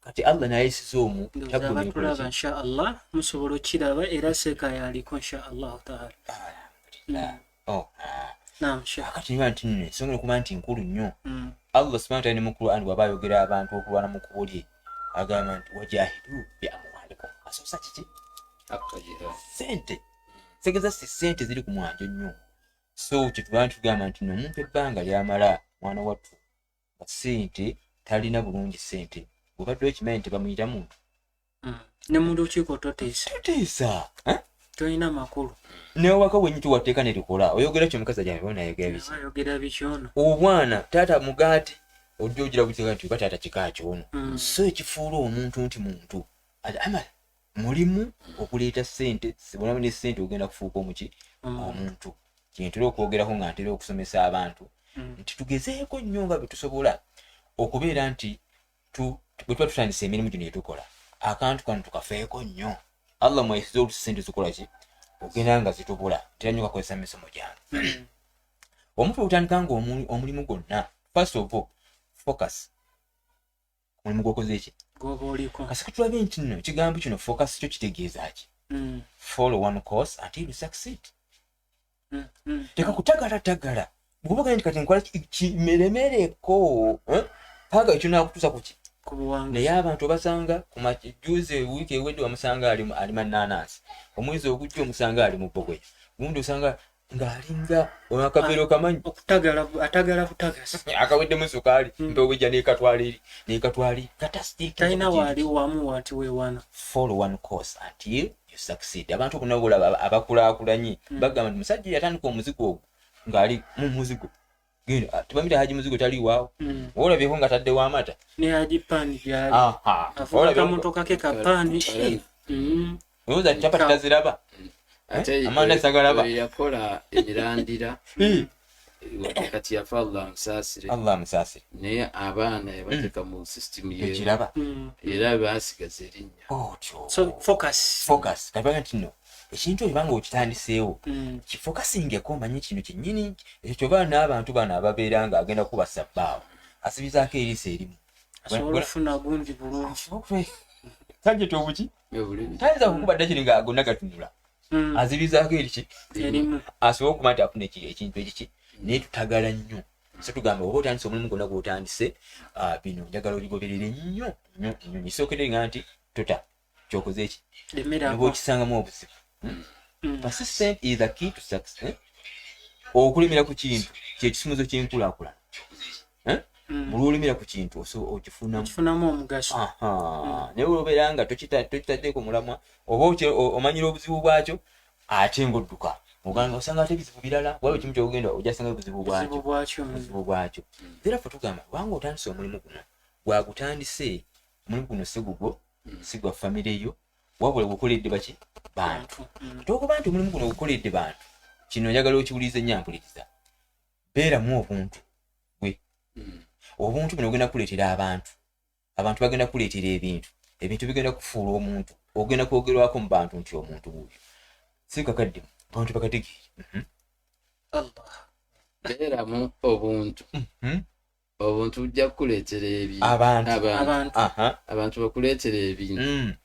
Kati Allah nayisiza omwo. Ndowooza abatulaba insha Allah musobola okukiraba, era seeka yaliko insha Allahu taala. Alhamdulillah. Oh, ah. Naam, Sheikh. Kati niba nti nno ensonga okuba nti nkulu nnyo, Allah subhanahu wataala ne mu Quran bw'aba ayogera abantu okulwana mu kkubo lye agamba nti wajahidu bi amwalikum, asoosa kiki? Haqqa jihad. Sente segeza si sente ziri ku mwanjo nnyo. So kyetuba tugamba nti no omuntu ebbanga lyamala mwana wattu nga sente talina bulungi, sente bwebadde okimanyi nti bamuyita muntu. Ne mu lukiiko toteesa. Toteesa, eh? Tolina makulu. Newaka wenyi tuwateeka nerikola oyogera ki omukazi ajambe onayogera biki? Ayogera biki ono? Obwana taata mugaati ojja ogira buteka nti oba taata kika kyono. So ekifuula omuntu nti muntu al amal mulimu okuleeta sente, sibona ne sente ogenda kufuuka omuki? Omuntu. Kyentera okwogerako nga ntera okusomesa abantu nti tugezeeko nnyo nga bwe tusobola okubeera nti bwe tuba tutandise emirimu gino etukola akantu kano tukafeeko nnyo. Allah mwayisiza olusi sente zikola ki ogenda nga zitubula, ntera nnyo kakozesa misomo gyange. Omuntu otandika nga omulimu gwonna, first of all focus ku mulimu gwokoze ki? Gwoba oliko. Kasika tulabe nti nno ekigambo kino focus kyo kitegeeza ki? Follow one course until you succeed. Teka kutagala tagala bwoba ogenda nti kati nkola kimeremereko, eh? Paka ekinakutuusa ku ki? Ku buwanguzi. Naye abantu obasanga ku majuzi, wiiki ewedde wamusanga ali mananansi, omwezi ogujja omusanga ali mu bbogoya, gundi osanga ng'alinga akaveera okamanyi. Okutagala, atagala butagasi. Akaweddemu sukaali, mpewo ejja nekatwala eri nekatwala eri. Talina waali wamu wanti wewana. Follow one course until you succeed. Abantu bonna bolaba abakulaakulanye bagamba nti musajja yatandika omuzigo ogwo ng'ali mu muzigo. Genda, ah, tebamita Haji Muzigo taliwaawo. Olabyeko nga taddewo amata. Ne Haji Pani gyali. Aha. Avuga Olabyeko- kamotoka ke kapaani. Olowooza chapati taziraba? Ate Amanda sagalaba. oyo yakola emirandira. Kati yafa, Allah amusaasire. Allah amusaasire. Naye abaana yabateeka mu system ye. Ekiraba. Era baasigaza erinnya. Otyo. So focus. Focus. Kati baga nti no ekintu ekyo banga okitandiseewo, kifocusingeko, omanye kino kyennyini ekyo kyoba n'abantu bano ababeera nga agenda kuba sabbaawo asibizaako eriiso erimu. Asobola okufuna gundi bulungi. Tajeta obuki. Obulimi. Tayinza kukuba dda kiri nga gonna gatunula. Azibizaako eriki? Erimu. Asobole okuba nti afuna ekintu ekiki, naye tutagala nnyo. So tugamba oba otandise omulimu gwonna gwotandise, bino njagala obigoberere nnyo nnyo nnyo. Kisookedde nga nti tota kyokoze eki Lemerako. noba okisangamu obuzibu. Persistent is the key to success, eh? Okulemera ku kintu kyekisumuzo ky'enkulaakulana, eh? Buli olemera ku kintu okifunamu. Kifunamu omugaso. Aha. Naye olwobeera nga tokitaddeko mulamwa oba omanyira obuzibu bwakyo ate ng'odduka ogamba osanga ate ebizibu birala, waliwo kimu kyogenda ojasanga obuzibu bwakyo. Buzibu bwakyo. Obuzibu bwakyo. Era ffe tugamba kubanga otandise omulimu guno, gwagutandise omulimu guno si gugwo, si gwa famire yo, wabula gukoledde baki? Bantu. Tokuba nti omulimu guno gukoledde bantu, kino njagala okiwulirize nnyo, mpuliriza, beeramu obuntu gwe. Obuntu buno bugenda kuleetera abantu, abantu bagenda kuleetera ebintu, ebintu bigenda kufuula omuntu, ogenda kwogerwako mu bantu nti omuntu wuuyo sikakadde bantu bakategeere. Allah. Beeramu obuntu. Obuntu bujja kukuleetera ebintu. Abantu. Abantu. Abantu. Abantu bakuleetera ebintu.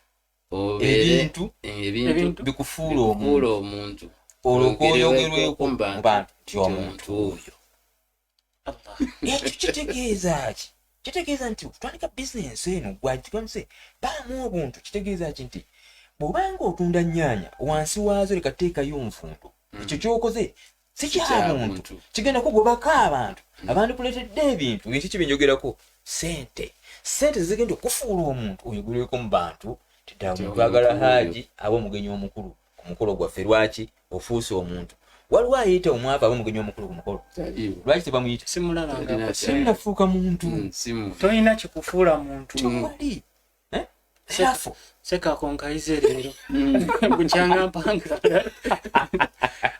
Obeere Ebintu. Ebintu. Ebintu. Bikufuula bikufuula omuntu. Omuntu. Olwo Oyogerweko kwoyogerweko mu mu bantu bantu nti nti omuntu omuntu oyo. Allah. Ekyo kitegeeza ki? Kitegeeza nti otandika bizinensi eno gwagitandise, baamu obuntu. Kitegeeza ki? Nti bw'obanga otunda nnyaanya, wansi waazo leka teekayo nfundu. Ekyo kyokoze si kyabuntu. Kyabuntu. Kigenda kugobako abantu abandikuleetedde ebintu. Bintu ki byenjogerako? Sente. Sente zigenda okufuula omuntu oyogerweko mu bantu tiddala Nti omuntu agala omuntu haaji aba omugenyi omukulu ku mukolo gwaffe. Lwaki ofuuse omuntu? Waliwo ayita omwavu aba omugenyi omukulu ku mukolo? Taliiwo. Lwaki tebamuyita? Simulalangako. Talina. Sinnafuuka muntu. Simu. Tolina kikufuula muntu. Tewali. Eh? Therefore, Seka ako nkayize leero, bukyanga mpanga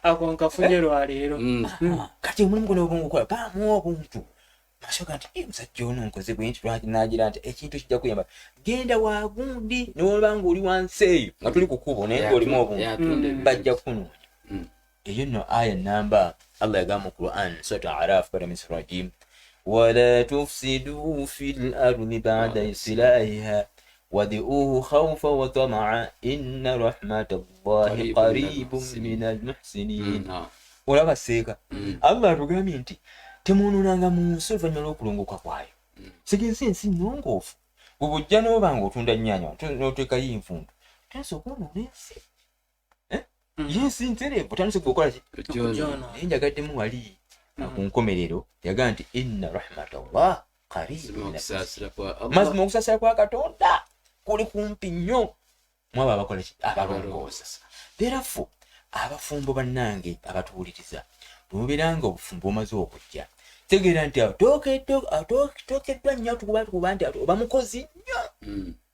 ako nkafunye lwaleero. Kati omulimu guno obwongo okola, baamu obuntu masoga nti, "Eh, musajja ono nkoze bwe nti lwaki?" Nagira nti ekintu kijja kuyamba, genda wagundi newolaba nga oli wansi eyo nga tuli ku kkubo naye ngaolimu obuntu, Yatunda ebintu. bajja kukunoonya. Eyo nno aya namba Allah yagamba mu Quran, Surat Araf, rajim, wala tufsidu fi lardi bada islahiha wadiuhu khaufa wa tamaa inna rahmata llahi qaribun min almuhsinin. Olaba seeka, Allah atugambye nti temwononanga mu nsi oluvannyuma lw'okulongoka kwayo. Sigeza ensi nnongoofu, bwe bujja n'oba nga otunda nnyaanya n'oteekayo enfundu, tandise okwonoona ensi. Eh? Ye ensi ntereevu, tandise gwe okola ki? Okyonoona. Naye njagaddemu wali ku nkomerero yagaa nti inna rahmatallah qaribun Mazima min okusaasira kwa Allah. Mazima okusaasira kwa Katonda kuli kumpi nnyo mwabo abakola ki? Abalongoosa. Therefore abafumbo bannange abatuwuliriza, bwe mubeera nga obufumbo bumaze okujja, tegeera nti awo tookeddwa nnyo tukuba nti oba mukozi nnyo,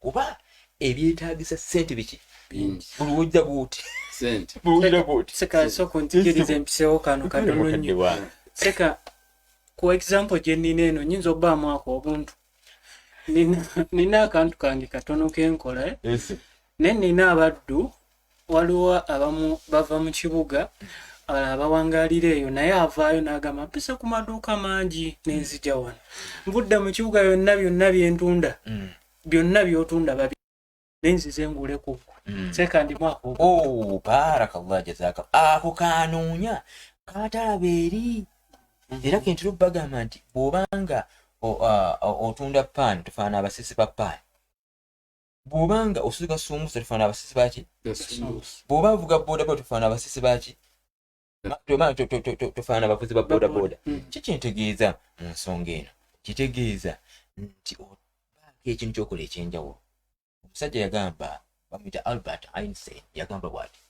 kuba ebyetaagisa ssente biki? Bingi. Buli wojja bwoti. Sente. Buli wojja bwoti. Seka, sooka ontegereze mpiseewo kano katono Mukadde nnyo. wange. Seka, ku example gye nnina eno, nyinza obbaamu ako obuntu. Nina akantu kange katono kenkola, eh? Ese. Naye nina abaddu, waliwo abamu bava mu kibuga, abalala bawangalira eyo, naye avaayo n'agamba mpise ku maduuka mangi nenzija wano, nvudde mu kibuga, byonna byonna byentunda, byonna byotunda babi, nenzize ngule ku ggwe. Seka, ndimu ako. Oh, barakallah, jazaka. Ako kanoonya katalaba eri era kentera obbagamba nti bw'obanga otunda paani, tofaana abasisi ba paani. Bw'obanga osuka sumbusa, tofaana abasisi baki? Bw'oba ovuga bodaboda, tofaana abasisi baki? Tofaana abavuzi ba bodaboda. Kikyentegeeza mu nsonga eno, kitegeeza nti obaako ekintu kyokola ekyenjawulo. Omusajja yagamba, bamuyita Albert Einstein, yagamba bwati: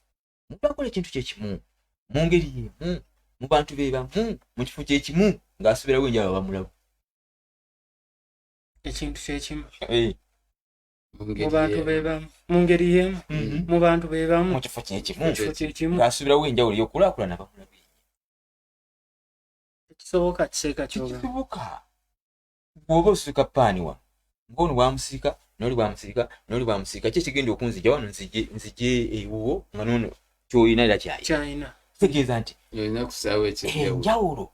omuntu akola ekintu kyekimu mu ngeri yemu mu bantu be bamu mu kifo kyekimu ng'asuubirawo enjawulo, bamulabu. Ekintu kyekimu Mu mu ngeri bantu y'emu. bebamu, mu ngeri yemu, mu bantu bebamu, mu kifo kyekimu mu kifo kyekimu ng'asuubirawo enjawulo ey'okulaakulana, bamulabu. Kisoboka kiseeka kyoga. Kisoboka. Bw'oba osika paani wano ng'ono bwamusiika n'oli bwamusiika n'oli bwamusiika, ki ekigenda okunzija wano nzije ewuwo nga nono kyolina era kyayina. Kitegeeza nti olina kusaawo ekyenjawulo. Enjawulo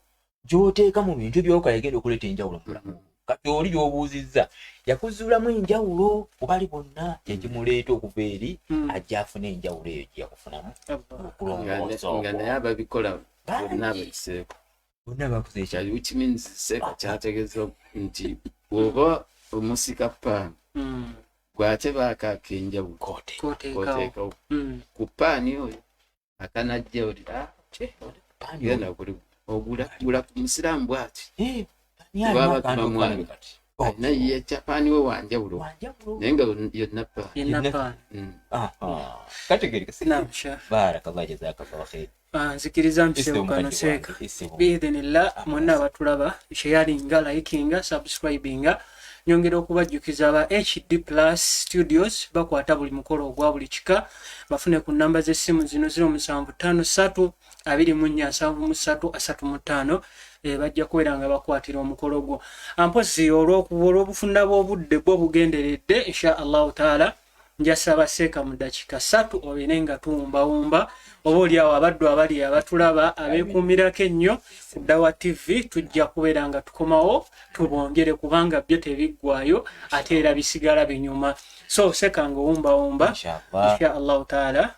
gy'oteeka mu bintu by'okola egenda okuleeta enjawulo mu bulamu. Kati oli gy'obuuzizza yakuzuulamu enjawulo ku bali bonna, yegimuleeta okuva eri ajja afune enjawulo eyo gye yakufunamu okulongoosa Nga naye okwo. ababikola bonna Bangi. abakiseeko. Bonna bakoze ekyo. Which means seeka kyategeeza nti bw'oba omusika paani gwate baako ak'enjawulo Koteeka. koteekawo ku paani oyo akanajja oli Paani genda kuli ogula gula ku musiraamu bw'ati. Eh, paani Kuba alina batuma akantu mwana. kange kati. Alina ye kyapaani we wanjawulo Wanjawulo. naye nga yonna paani. Yenna Yenna- paani. Aha. Kategeereka si? Naam sheikh. Barakallah jazakallahu khair. Nzikiriza Isse mpisewo kano omukadde seeka. wange, isse omukadde. Biidhinillah mwenna abatulaba sharinga, likinga, subscribinga. Nyongera okubajjukiza aba HD Plus Studios bakwata buli mukolo ogwa buli kika, bafune ku namba z'essimu zino 0753 24 73 35, bajja kubeera nga bakwatira omukolo gwo. Ampozi olw'obufunda bw'obudde bwo bugenderedde, insha Allahu taala njasaba seeka mu ddakiika 3 obeere nga tuwumbawumba oba oli awo abaddu abali abatulaba abeekuumirako ennyo ku Dawa TV, tujja kubeera nga tukomawo tubongere kubanga byo tebiggwayo ate era bisigala binyuma. So seeka nga owumbawumba Inshallah. insha Allahu taala,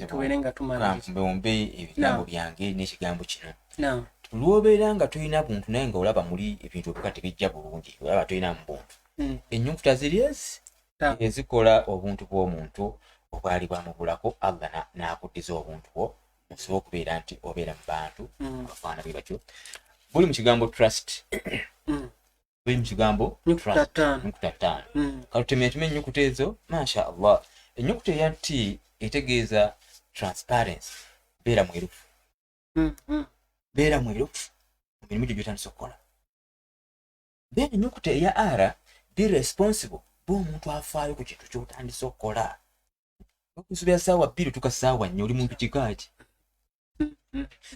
tubeere nga tumaliriza. Mbewumbe ebigambo byange n'ekigambo kino. Naam. Lw'obeera nga tolina buntu naye nga olaba muli ebintu ebika tebijja bulungi, olaba tolina mu buntu. Ennyukuta ziri ezi ezikola obuntu bw'omuntu obwali bwamubulako, Allah n'akuddiza obuntu bwo osobola okubeera nti obeera mu bantu abafaana bwe batyo. Buli mu kigambo trust. Buli mu kigambo Nnyukuta trust. ttaano. Nnyukuta ttaano. Katutemye tume ennyukuta ezo, masha Allah. Ennyukuta eya T etegeeza transparency, beera mwerufu. Beera mwerufu mu mirimu gyo gy'otandise okukola. Then ennyukuta eya R, be responsible, ba omuntu afaayo ku kintu ky'otandise okukola. Bakusubira 2:00 tuka 4:00, oli muntu kika ki?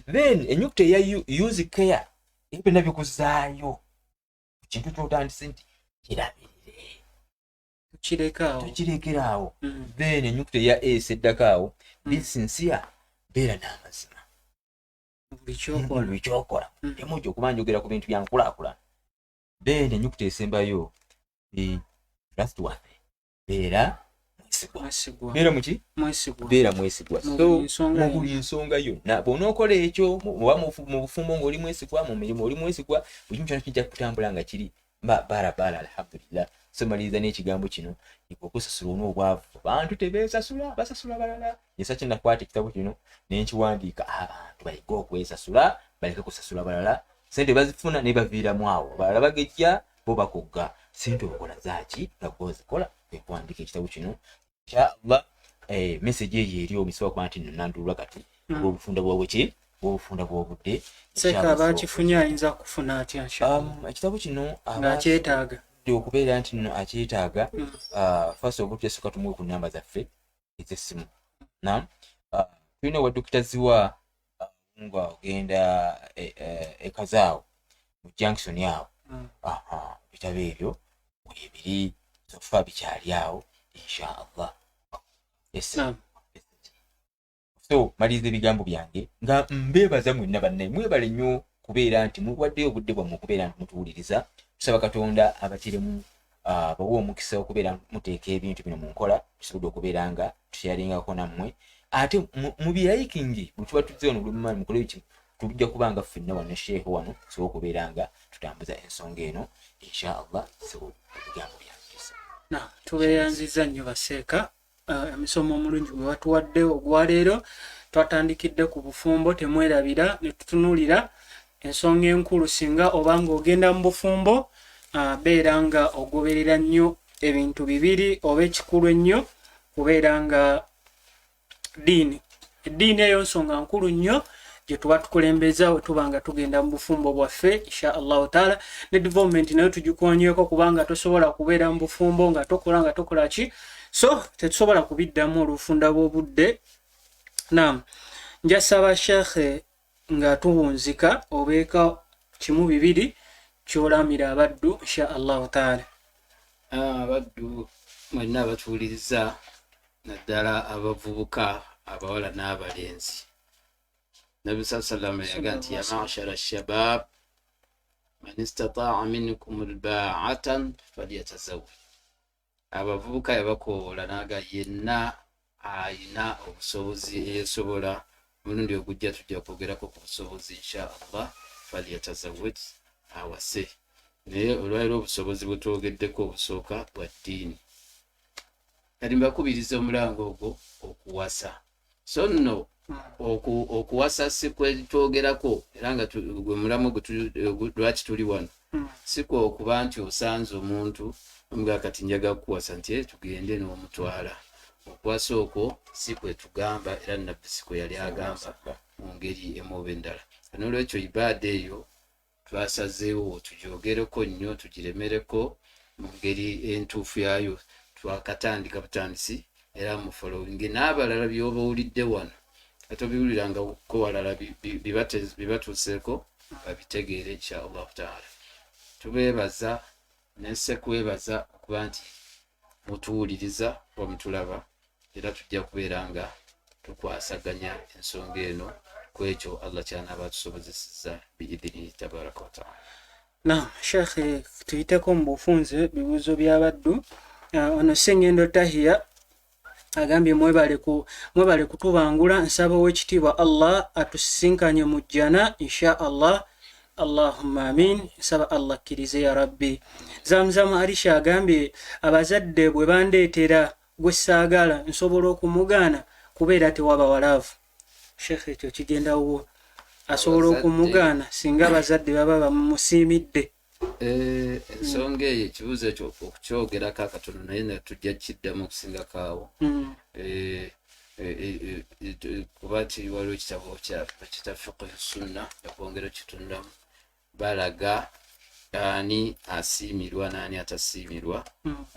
Then ennyukuta eya U, use care, ebyo byonna bikuzaayo ku kintu ky'otandise nti kirabirire. Tukirekaawo. Tokirekeraawo. Then ennyukuta eya S eddako awo, be sincere, beera n'amazima Buli kyokola. Buli kyokola. Temujja okuba njogera ku bintu bya nkulaakulana. Then ennyukuta esembayo, be trustworthy, beera mwesigwa. Mwesigwa. Beera muki? Mwesigwa. Beera mwesigwa. Mu So, buli nsonga mu buli nsonga yonna bw'onookola ekyo, oba mu bufumbo ng'oli mwesigwa, mu mirimu oli mwesigwa, buli kimu kyonna kijja kutambula nga kiri barabara, alhamdulillah. So maliriza n'ekigambo kino, okusasula on'obwavu. Abantu tebeesasula, basasula balala. Yesa kye nakwata ekitabo kino ne nkiwandiika, abantu bayige okwesasula baleke kusasula balala. Sente bazifuna ne baviiramu awo, abalala bagejja, bo bakogga. Sente okola zaaki nga gwozikola? Kwe kuwandiika ekitabo kino, inshallah. Message eyo eri omisobola kuba nti nno nandulula kati olw'obufunda bwabwe ki bw'obufunda bw'obudde. Seeka abakifunye ayinza kufuna atya inshallah? Ekitabo kino Ng'akyetaaga. Okubeera nti nno akyetaaga, first of all tusooka tumuwe ku namba zaffe ez'essimu. Nam tulina wa Dokita Ziwa, nga ogenda ekazaawo mu junction awo. Aha, ebitabo ebyo webiri, so far bikyali awo, inshallah. Yes. Naam. So maliriza ebigambo byange nga mbeebaza mwenna bannaye, mwebale nnyo kubeera nti muwaddeyo obudde bwammwe okubeera nti mutuwuliriza. Tusaba Katonda abatiremu, bawe omukisa okubeera muteeka ebintu bino mu nkola, tusobodde okubeera nga tusharingako nammwe. Ate mubirayikingi bwe tuba tuzze wano, buli mukole biki, tujja kuba nga ffenna wano sheekh wano tusobole okubeera nga tutambuza ensonga eno, inshallah. So ebigambo byange. Na tubeeyanziza nnyo baseeka, emisomo omulungi gwe batuwadde ogwaleero. Twatandikidde ku bufumbo, temwerabira, ne tutunuulira ensonga enkulu. Singa oba ng'ogenda mu bufumbo, beera nga ogoberera nnyo ebintu bibiri oba ekikulu ennyo kubeera nga ddiini. Eddiini eyo nsonga nkulu nnyo gye tuba tukulembeza we tuba nga tugenda mu bufumbo bwaffe, insha Allahu taala. Ne development nayo tugikonyeeko, kubanga tosobola kubeera mu bufumbo nga tokola nga tokola ki. So tetusobola kubiddamu olufunda bw'obudde. Nam njasaba shekhe nga tuwunzika obeeka Kimu bibiri kyolamira abaddu insha Allahu taala. Abaddu mwenna abatuwuliriza, naddala abavubuka abawala n'abalenzi, Nabbi saa salama yaga nti ya mashara shabab man istataa minkum lbaatan falyatazawaj. Abavubuka yabakowoola naga yenna ayina obusobozi eyesobola, omulundi ogujja tujja kwogerako ku busobozi insha Allah, falyatazawaj, awase. Naye olwaliro obusobozi bwetwogeddeko obusooka bwa ddiini. Kati mbakubiriza omulango ogwo okuwasa. So nno okuwasa si kwetwogerako, era nga gwe mulamu lwaki tuli wano, si kwe okuba nti osanze omuntu omugaa kati njaga kukuwasa nti tugende n'omutwala. Okuwasa okwo si kwe tugamba, era Nabbi si kwe yali agamba mu ngeri emu oba endala. N'olwekyo ibaada eyo twasazeewo tugyogereko nnyo, tugiremereko mu ngeri entuufu yaayo. Twakatandika butandisi, era mufollowinge n'abalala by'oba owulidde wano atobiwulirangako walala bibatuuseeko babitegeere insha Allahu taala. Tubeebaza nense kwebaza okuba nti mutuwuliriza oba mutulaba, era tujja kubeera nga tukwasaganya ensonga eno ku ekyo Allah kyanaaba atusobozesezza biidhinihi tabaraka wataala. Naam Sheikh, tuyiteko mu bufunze bibuuzo by'abaddu. Ono Sengendo Tahiya agambye mwebale kutubangula, nsaba ow'ekitiibwa Allah atusisinkanye mu jjana insha Allah. Allahumma amin, nsaba Allah akkirize ya Rabbi. Zamzam Arisha agambye abazadde bwe bandeetera gwe saagala nsobola okumugaana kubeera tewaba walaavu. Sheikh, ekyo kigenda wuwo, asobola okumugaana singa abazadde baba bamusiimidde? Ensonga eyo, ekibuuzo ekyo okukyogerako akatono, naye natujja kiddamu okusingako awo. Kuba ti waliwo ekitabo kita fiqh sunna okwongera okitundamu, balaga ani asiimirwa n'ani atasiimirwa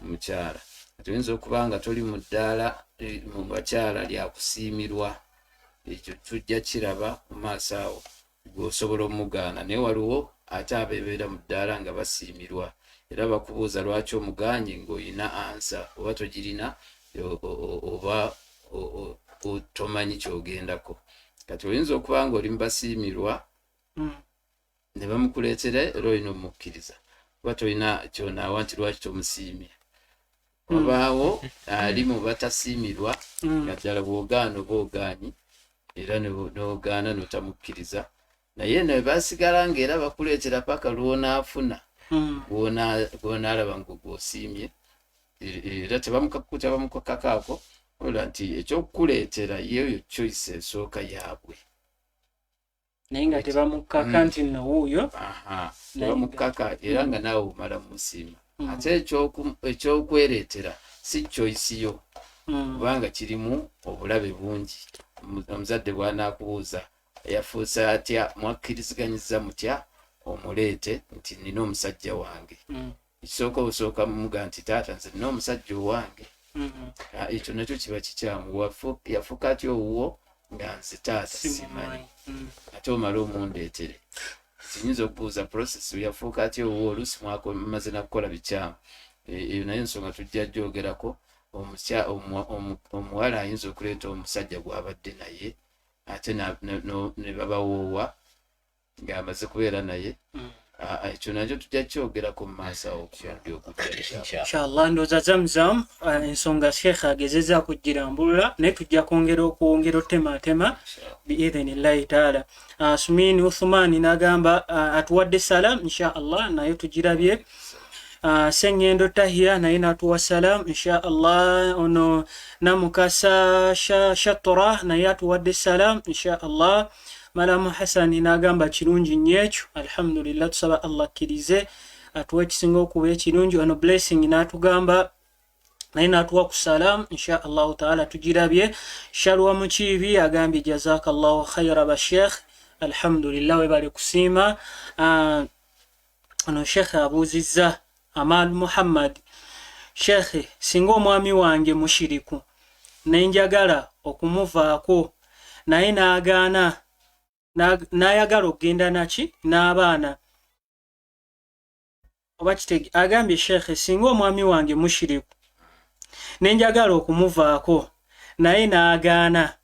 omukyala. Kati oyinza okuba nga toli mu ddaala mu bakyala lyakusiimirwa, ekyo tujja kiraba mu maaso awo, gwe osobola omugaana. Naye waliwo ate abebeera mu ddaala nga basiimirwa, era bakubuuza lwaki omugaanye, ng'olina ansa oba togirina oba tomanyi kyogendako. Kati oyinza okuba nga oli mubasiimirwa ne bamukuleetera, era olina omukkiriza kuba tolina kyonaawa nti lwaki tomusiimye. Wabaawo ali mu batasiimirwa nga ddala bw'ogaana oba ogaanyi, era n'ogaana n'otamukkiriza, naye ne basigala ng'era bakuleetera paka lw'onaafuna gw'onaalaba nga gw'osiimye, era tebamukakakaako ola nti ekyokukuleetera yeeyo choice esooka yaabwe. Naye nga tebamukaka nti nno wuuyo. Tebamukaka, era nga naawe omala mumusiima. Ate ekyokwereetera si choice yo, kubanga kirimu obulabe bungi. Omuzadde bw'anaakubuuza yafuuse atya, mwakkiriziganyiza mutya omuleete nti nina omusajja wange, ekisooka obusooka mumuga nti taata nze nina omusajja owange. Ekyo nakyo kiba kikyamu. Yafuuka atya owuwo nga nze taata simanyi? Ate omale omundeetere, kinyinza okubuuza process yafuuka atya owuwo, oluusi mumaze nakukola bikyamu. Eyo naye ensonga tujja gyogerako. Omuwala ayinza okuleeta omusajja gw'abadde naye, ate ne babawoowa ng'amaze kubeera naye. Ekyo nakyo tujja kyogerako mu maaso awo ku ogujja. Inshallah. Ndowooza Zamzam, ensonga Sheikh agezezaako kugirambulula, naye tujja kwongera okwongera otematema biidhinillahi taala. Sumini Uthumani n'agamba atuwadde salam insha Allah, naye tugirabye. Sengendo Tahiya naye n'atuwa salam insha Allah. Ono Namukasa Shatura naye atuwadde salam insha Allah. Malamu Hasani n'agamba kirungi nnyo ekyo, alhamdulillah, tusaba Allah akkirize atuwa ekisinga okuba ekirungi. Ono Blessing n'atugamba naye n'atuwa ku salam insha Allahu taala, tugirabye. Shalwa Mukiibi agambye jazakallahu khaira bashekh, alhamdulillah, webale kusiima. Ono shekhe abuuzizza Amal Muhammad, shekhe, singa omwami wange mushiriku nenjagala okumuvaako naye n'agaana n'ayagala okugenda naki n'abaana. Oba kitege agambye shekhe, singa omwami wange mushiriku nenjagala okumuvaako naye n'agaana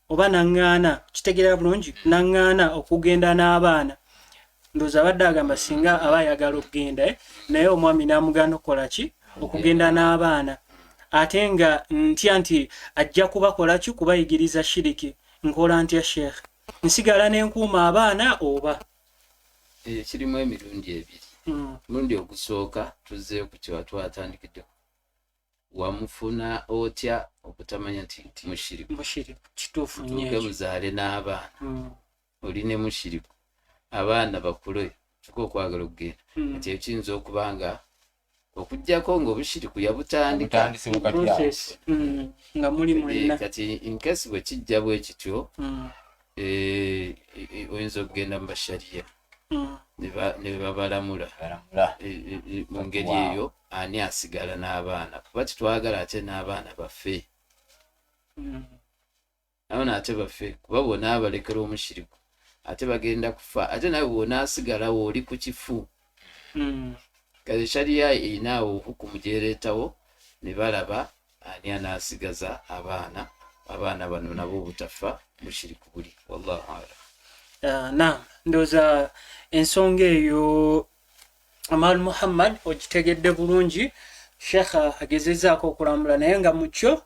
oba naŋŋaana, kitegeera bulungi, naŋŋaana okugenda n'abaana. Ndowooza abadde agamba singa aba ayagala okugenda naye omwami n'amugaana okukola ki, okugenda n'abaana, ate nga ntya nti ajja kubakola ki, kubayigiriza shiriki. Nkola ntya sheekh? Nsigala nenkuuma abaana oba? Ekyo kirimu emirundi ebiri. Omulundi ogusooka tuzzeeyo ku kyewa twatandikidde, wamufuna otya okutamanya nti mushiriku? Mushiriku, kituufu nnyo. Mutuuke ekyo. Muzaale n'abaana, oli ne mushiriku, abaana bakule tuka okwagala okugenda. Kati ekyo kiyinza okuba nga okugjako nga obushiriku yabutandika. Butandise bukati awo. Process. Nga muli mwenna. Kati in case bwe kijja bwe kityo, oyinza okugenda mu bashariya ne babalamula. Balamula. Mu ngeri Wow. eyo ani asigala n'abaana, kuba titwagala ate n'abaana baffe abaana ate baffe, kuba bwonaabalekera omushiriku ate bagenda kufa, ate nawe bwonaasigalawo oli ku kifu. Kale shariya erina awo hukumu gyereetawo ne balaba ani anaasigaza abaana, abaana bano nabo obutafa mushiriku buli. Wallahu alam. Ah, naam, ndowooza ensonga eyo Amal Muhammad ogitegedde bulungi. Shekha agezezaako okulambula, naye nga mukyo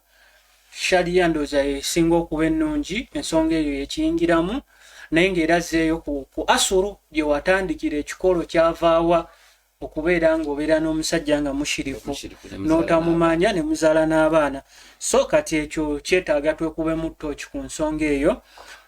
shariya ndowooza esinga okuba ennungi, ensonga eyo yekiyingiramu, naye ng'era azzeeyo ku asuru gye watandikira ekikolo kyavaawa okubeera ng'obeera n'omusajja nga mushiriku Mushiriku ne muzaala. N'otamumanya ne muzaala n'abaana. So kati ekyo kyetaaga twekubemu ttooki ku nsonga eyo.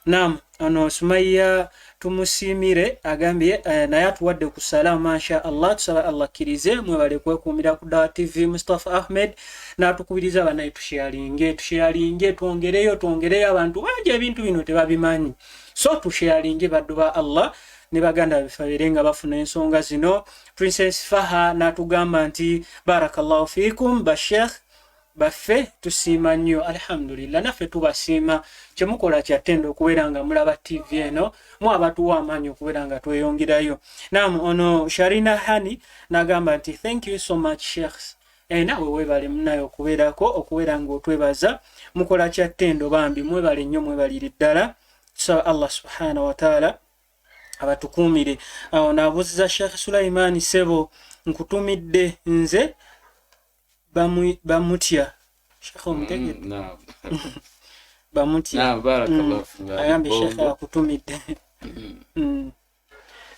Nam, ono Sumaiya Tumusiimire agambye naye atuwadde ku salaamu. Masha Allah, tusaba Allah akkirize. Mwebale kwekuumira ku Dawa TV. Mustapha Ahmed n'atukubiriza, banaye tusharinge, tusharinge, twongereyo, twongereyo. Abantu bangi ebintu bino tebabimanyi, so tusharinge, baddu ba Allah ne baganda baffe babeere nga bafuna ensonga zino. Princess Faha n'atugamba nti barakallahu fikum bashekh baffe, tusiima nnyo. Alhamdulillah, naffe tubasiima, kyemukola kyattendo okubeera nga mulaba TV eno, mu abatuwa amaanyi okubeera nga tweyongerayo. Nam, ono Sharina Hani n'agamba nti thank you so much sheikhs. Naawe weebale munaye okubeerako, okubeera nga otwebaza. Mukola kyattendo bambi, mwebale nnyo, mwebalire ddala. Tusaba Allah subhanahu wataala abatukuumire. Awo naabuuziza Sheekh Sulaimaani, sebo nkutumidde nze bamutya Sheekh omutegedde? Naam. Bamutya. Naam, barakallahu fiik. Agambye Sheekh Bongo. akutumidde.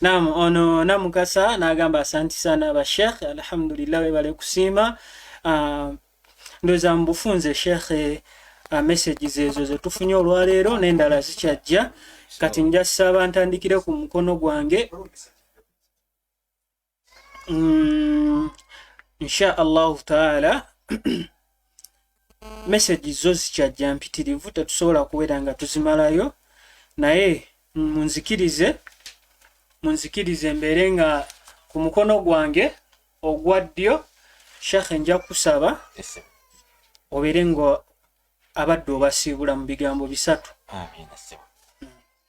Naam, ono Namukasa n'agamba asanti sana bashekh, alhamdulillah, webale kusiima. Ah, ndowooza mu bufunze shekhe, messages ezo zetufunye olwaleero n'endala zikyajja. Kati nja saba ntandikire ku mukono gwange. Insha Allahu taala message zo zikyajja mpitirivu, tetusobola kubeera nga tuzimalayo, naye munzikirize, munzikirize mbeere nga ku mukono gwange ogwa ddyo. Shekhe, nja kusaba Yes, sir. obeere nga abadde obasiibula mu bigambo bisatu. Amiina ssebo.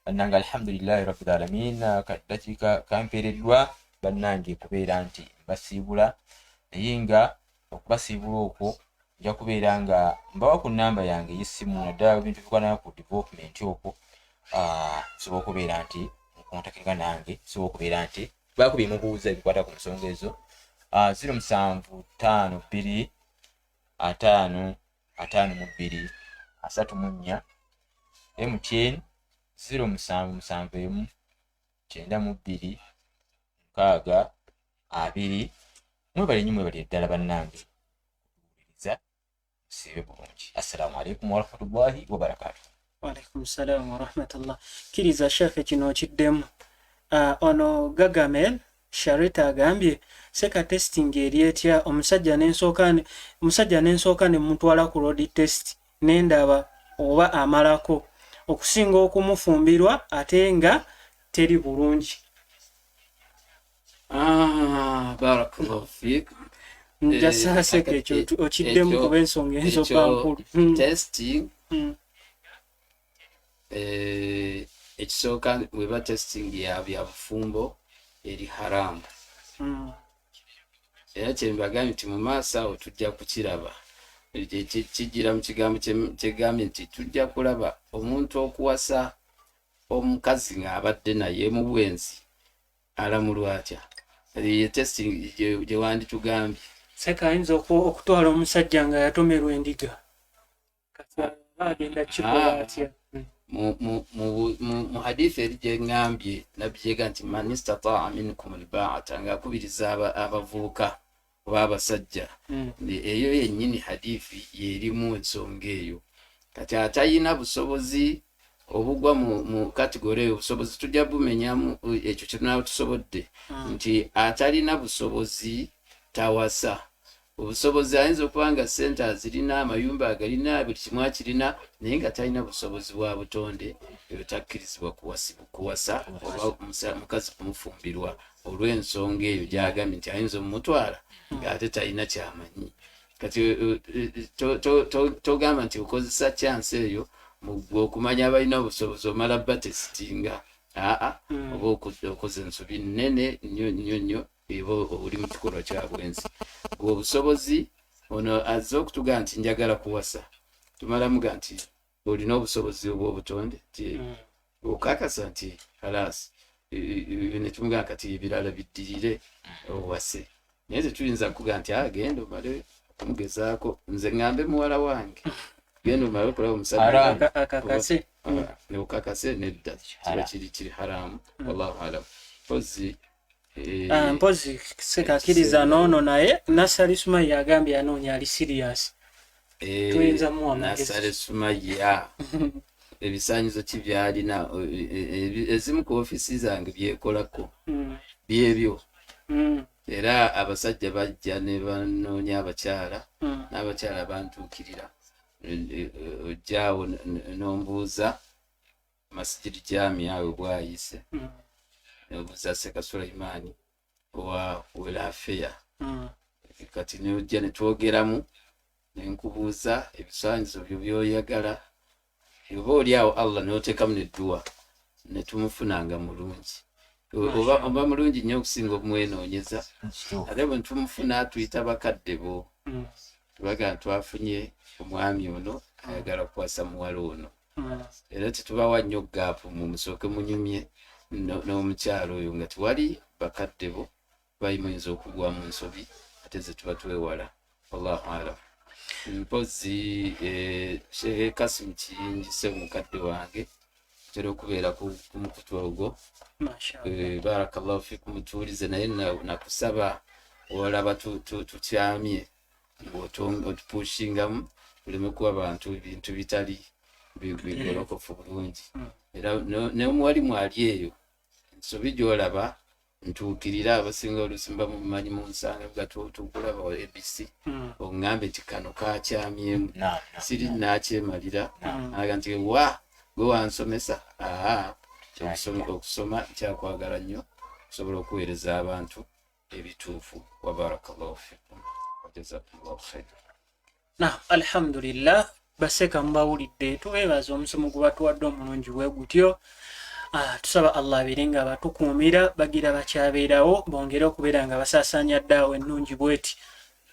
Bannange, alhamdulillahi rabbil alamin. Kaddakiika kampeereddwa bannange kubeera nti mbasiibula, naye nga okubasiibula okwo nja kubeera nga mbawa ku namba yange ey'essimu, naddala ebintu bikwanana ku development okwo. Nsobola okubeera nti mukontakinga nange, nsobola okubeera nti baako bye mubuuza ebikwata ku nsonga ezo. 0752 50 52 34, MTN 0771 92 60 20. Mwebale nnyo, mwebale ddala bannange kutuwuliriza. Musiibe bulungi. Assalamu alaikum warahmatullahi wabarakatuh. Waalaikum salaamu warahmatullah. Kkiriza shekhe kino okiddemu. Ono Gagamel Sharita agambye seka testing eri etya? Omusajja nensooka ne mutwala ku road test nendaba oba amalako, okusinga okumufumbirwa ate nga teri bulungi. Ah, barakallahu fiik. Nja saaseka ekyo okiddemu, kuba ensonga enzoba nkulu. Testing, ekisooka weba testing ya bya bufumbo eri haramu. Era kyembagambye nti mu maaso awo tujja kukiraba, kijjira mu kigambo kyegambye nti tujja kulaba omuntu okuwasa omukazi ng'abadde naye mu bwenzi alamulwa atya. Ye testing gye wanditugambye. Seka ayinza okutwala omusajja nga yatomerwa endiga, kati aba agenda kikola atya? Mu hadithi eri gyeŋŋambye nabbi gyega nti man istataa minkum albaata, ng'akubiriza abavubuka oba abasajja, eyo yennyini hadithi yerimu ensonga eyo. Kati atayina busobozi obugwa mu kategori eyo, obusobozi tujja bumenyamu ekyo kyetunaba tusobodde, nti atalina busobozi tawasa. Obusobozi ayinza okuba nga ssente azirina, amayumba agalina, buli kimu akirina, naye nga talina busobozi bwa butonde, ebyo takkirizibwa kuwasa oba mukazi kumufumbirwa olw'ensonga eyo gyagambye nti ayinza omumutwala ng'ate talina kyamanyi. Kati togamba nti okozesa chance eyo gwe okumanya abalina obusobozi omala batesitinga, aa, oba okoze ensobi nnene nnyo nnyo nnyo, eba oli mu kikolwa kya bwenzi. Gwe obusobozi, ono azze okutugaa nti njagala kuwasa, tumalamuga nti olina obusobozi obw'obutonde, nti okakasa nti khalas, netumugamba kati ebirala biddirire owase, naye tetuyinza kuga nti agenda omale okumugezaako. Nze ŋŋambe muwala wange genda omale okulaba omusajja akakase. Okakase, nedda, kiba kiri haramu. Wallahu alam. Mpozi Mpozi sekakiriza noono, naye Nasali Sumaya agambye anoonya ali serious. Tuyinza muwa amagezi. Nasale Sumaya ebisaanyizo ki byalina? Ezimu ku ofiisi zange byekolako byebyo. Era abasajja bajja ne banoonya abakyala, n'abakyala bantuukirira. Ojjaawo n'ombuuza Masijidi Jami awe bwayise, nobuuza Seka Sulaimaani owa welfare. Kati nojja netwogeramu, nenkubuuza ebisaanyizo byo byoyagala, oba oli awo Allah noteekamu nedduwa netumufunanga mulungi, oba mulungi nnyo okusinga okumwenoonyeza. Ate bwe ntumufuna tuyita bakadde bo, tubaga twafunye omwami ono ayagala kukwasa muwala ono. Era tetubawa nnyo gap, mu musooke munyumye n'omukyalo oyo nga tewali bakadde bo, bayi muyinza okugwa mu nsobi ate ze tuba twewala. Wallahu alam. Mpozi Shehe Kasimu Kiyingise mukadde wange, tera okubeera ku mukutu ogwo. Barakallahu fikum, mutuwulize, naye nakusaba olaba tukyamye ng'otupushingamu tuleme kuwa bantu ebintu bitali bigolokofu bulungi. Era nemuwali mwali eyo ensobi gyolaba ntuukirira, abasinga olusimba mumanyi munsanga nga tukulaba ABC, oŋŋambe nti kano kakyamyemu, siri nakyemalira, aga nti wa gwe wansomesa. Aa, okusoma nkyakwagala nnyo, okusobola okuweereza abantu ebituufu. Wabarakallahu fikum wajazakumullahu khair. Na alhamdulillah, baseka mubawulidde, tubeebaza omusomo gwe batuwadde omulungi bwe gutyo. Tusaba Allah abeere nga abatukuumira, bagira bakyabeerawo bongere okubeera nga basaasaanya ddaawa ennungi bweti.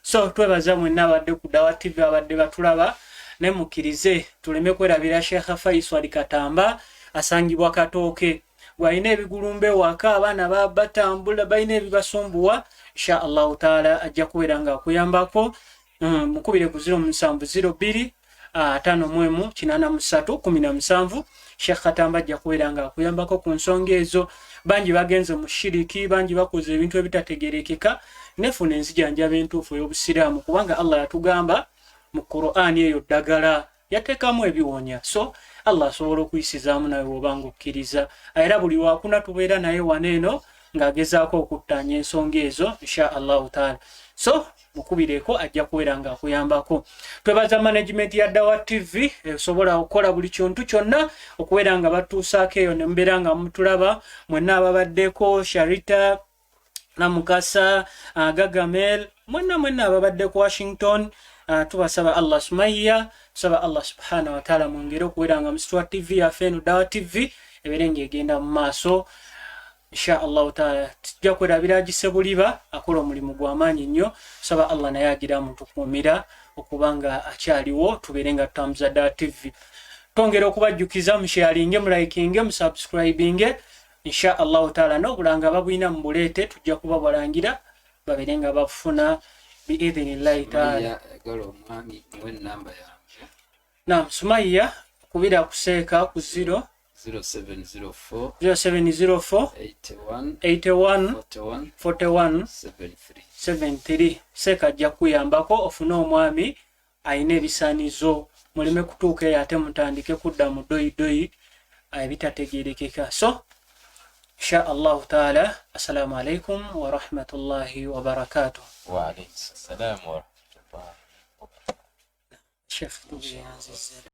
So twebaza mwenna abadde ku Dawa TV, abadde batulaba, naye mukkirize tuleme kwerabira Sheikh Faisal Katamba asangibwa Katooke, gwalina ebigulumba ewaka, abaana batambula balina ebibasumbuwa. Insha Allahu taala ajja kubeera nga akuyambako. Mukubire ku 0702 51 83 17. Sheikh Katamba ajja kubeera nga akuyambako ku nsonga ezo. Bangi bagenze mu shiriki, bangi bakoze ebintu ebitategerekeka. Nefuna enzijanjaba entuufu ey'obusiraamu, kubanga Allah yatugamba mu Qur'ani eyo ddagala yateekamu ebiwonya. So Allah asobola okuyisizaamu nawe bw'obanga okkiriza. Era buli lwakuna tubeera naye wano eno ng'agezaako okuttaanya ensonga ezo insha Allahu taala. So mukubireko, ajja kubeera nga akuyambako. Twebaza management ya Dawa TV esobola okukola buli kintu kyonna okubeera nga batuusaako eyo ne mubeera nga mutulaba. Mwenna ababaddeko, Sharita Namukasa, Gagamel, mwenna mwenna ababadde ku Washington, tubasaba Allah Sumaya, tusaba Allah subhanahu wataala mwongere okubeera nga musitwa TV yaffe eno Dawa TV ebeere ng'egenda mu maaso. Insha Allahu taala tujja kwerabira Agisebuliba, akola omulimu gw'amaanyi nnyo. Saba Allah naye agira amutukuumira okuba nga akyaliwo, tubeere nga tutambuza Dawa TV. Twongera okubajjukiza musharinge, mulikinge, musubscribinge insha Allahu taala. N'obulanga babulina mubuleete, tujja kuba balangira babeere nga bafuna biidhinillahi taala. Naam, Sumaiya kubira kuseeka ku 0 0704 0704 81 81 41 41 73. 73. Seeka ajja kukuyambako ofune omwami alina ebisaanizo, muleme kutuuka eyo ate mutandike kudda mu doyidoyi ebitategerekeka. So insha Allahu taala, assalamu alaikum warahmatullahi wabarakatuh. Wa alaikum salam wa rahmatullahi. Sheikh, tubuyanzizza.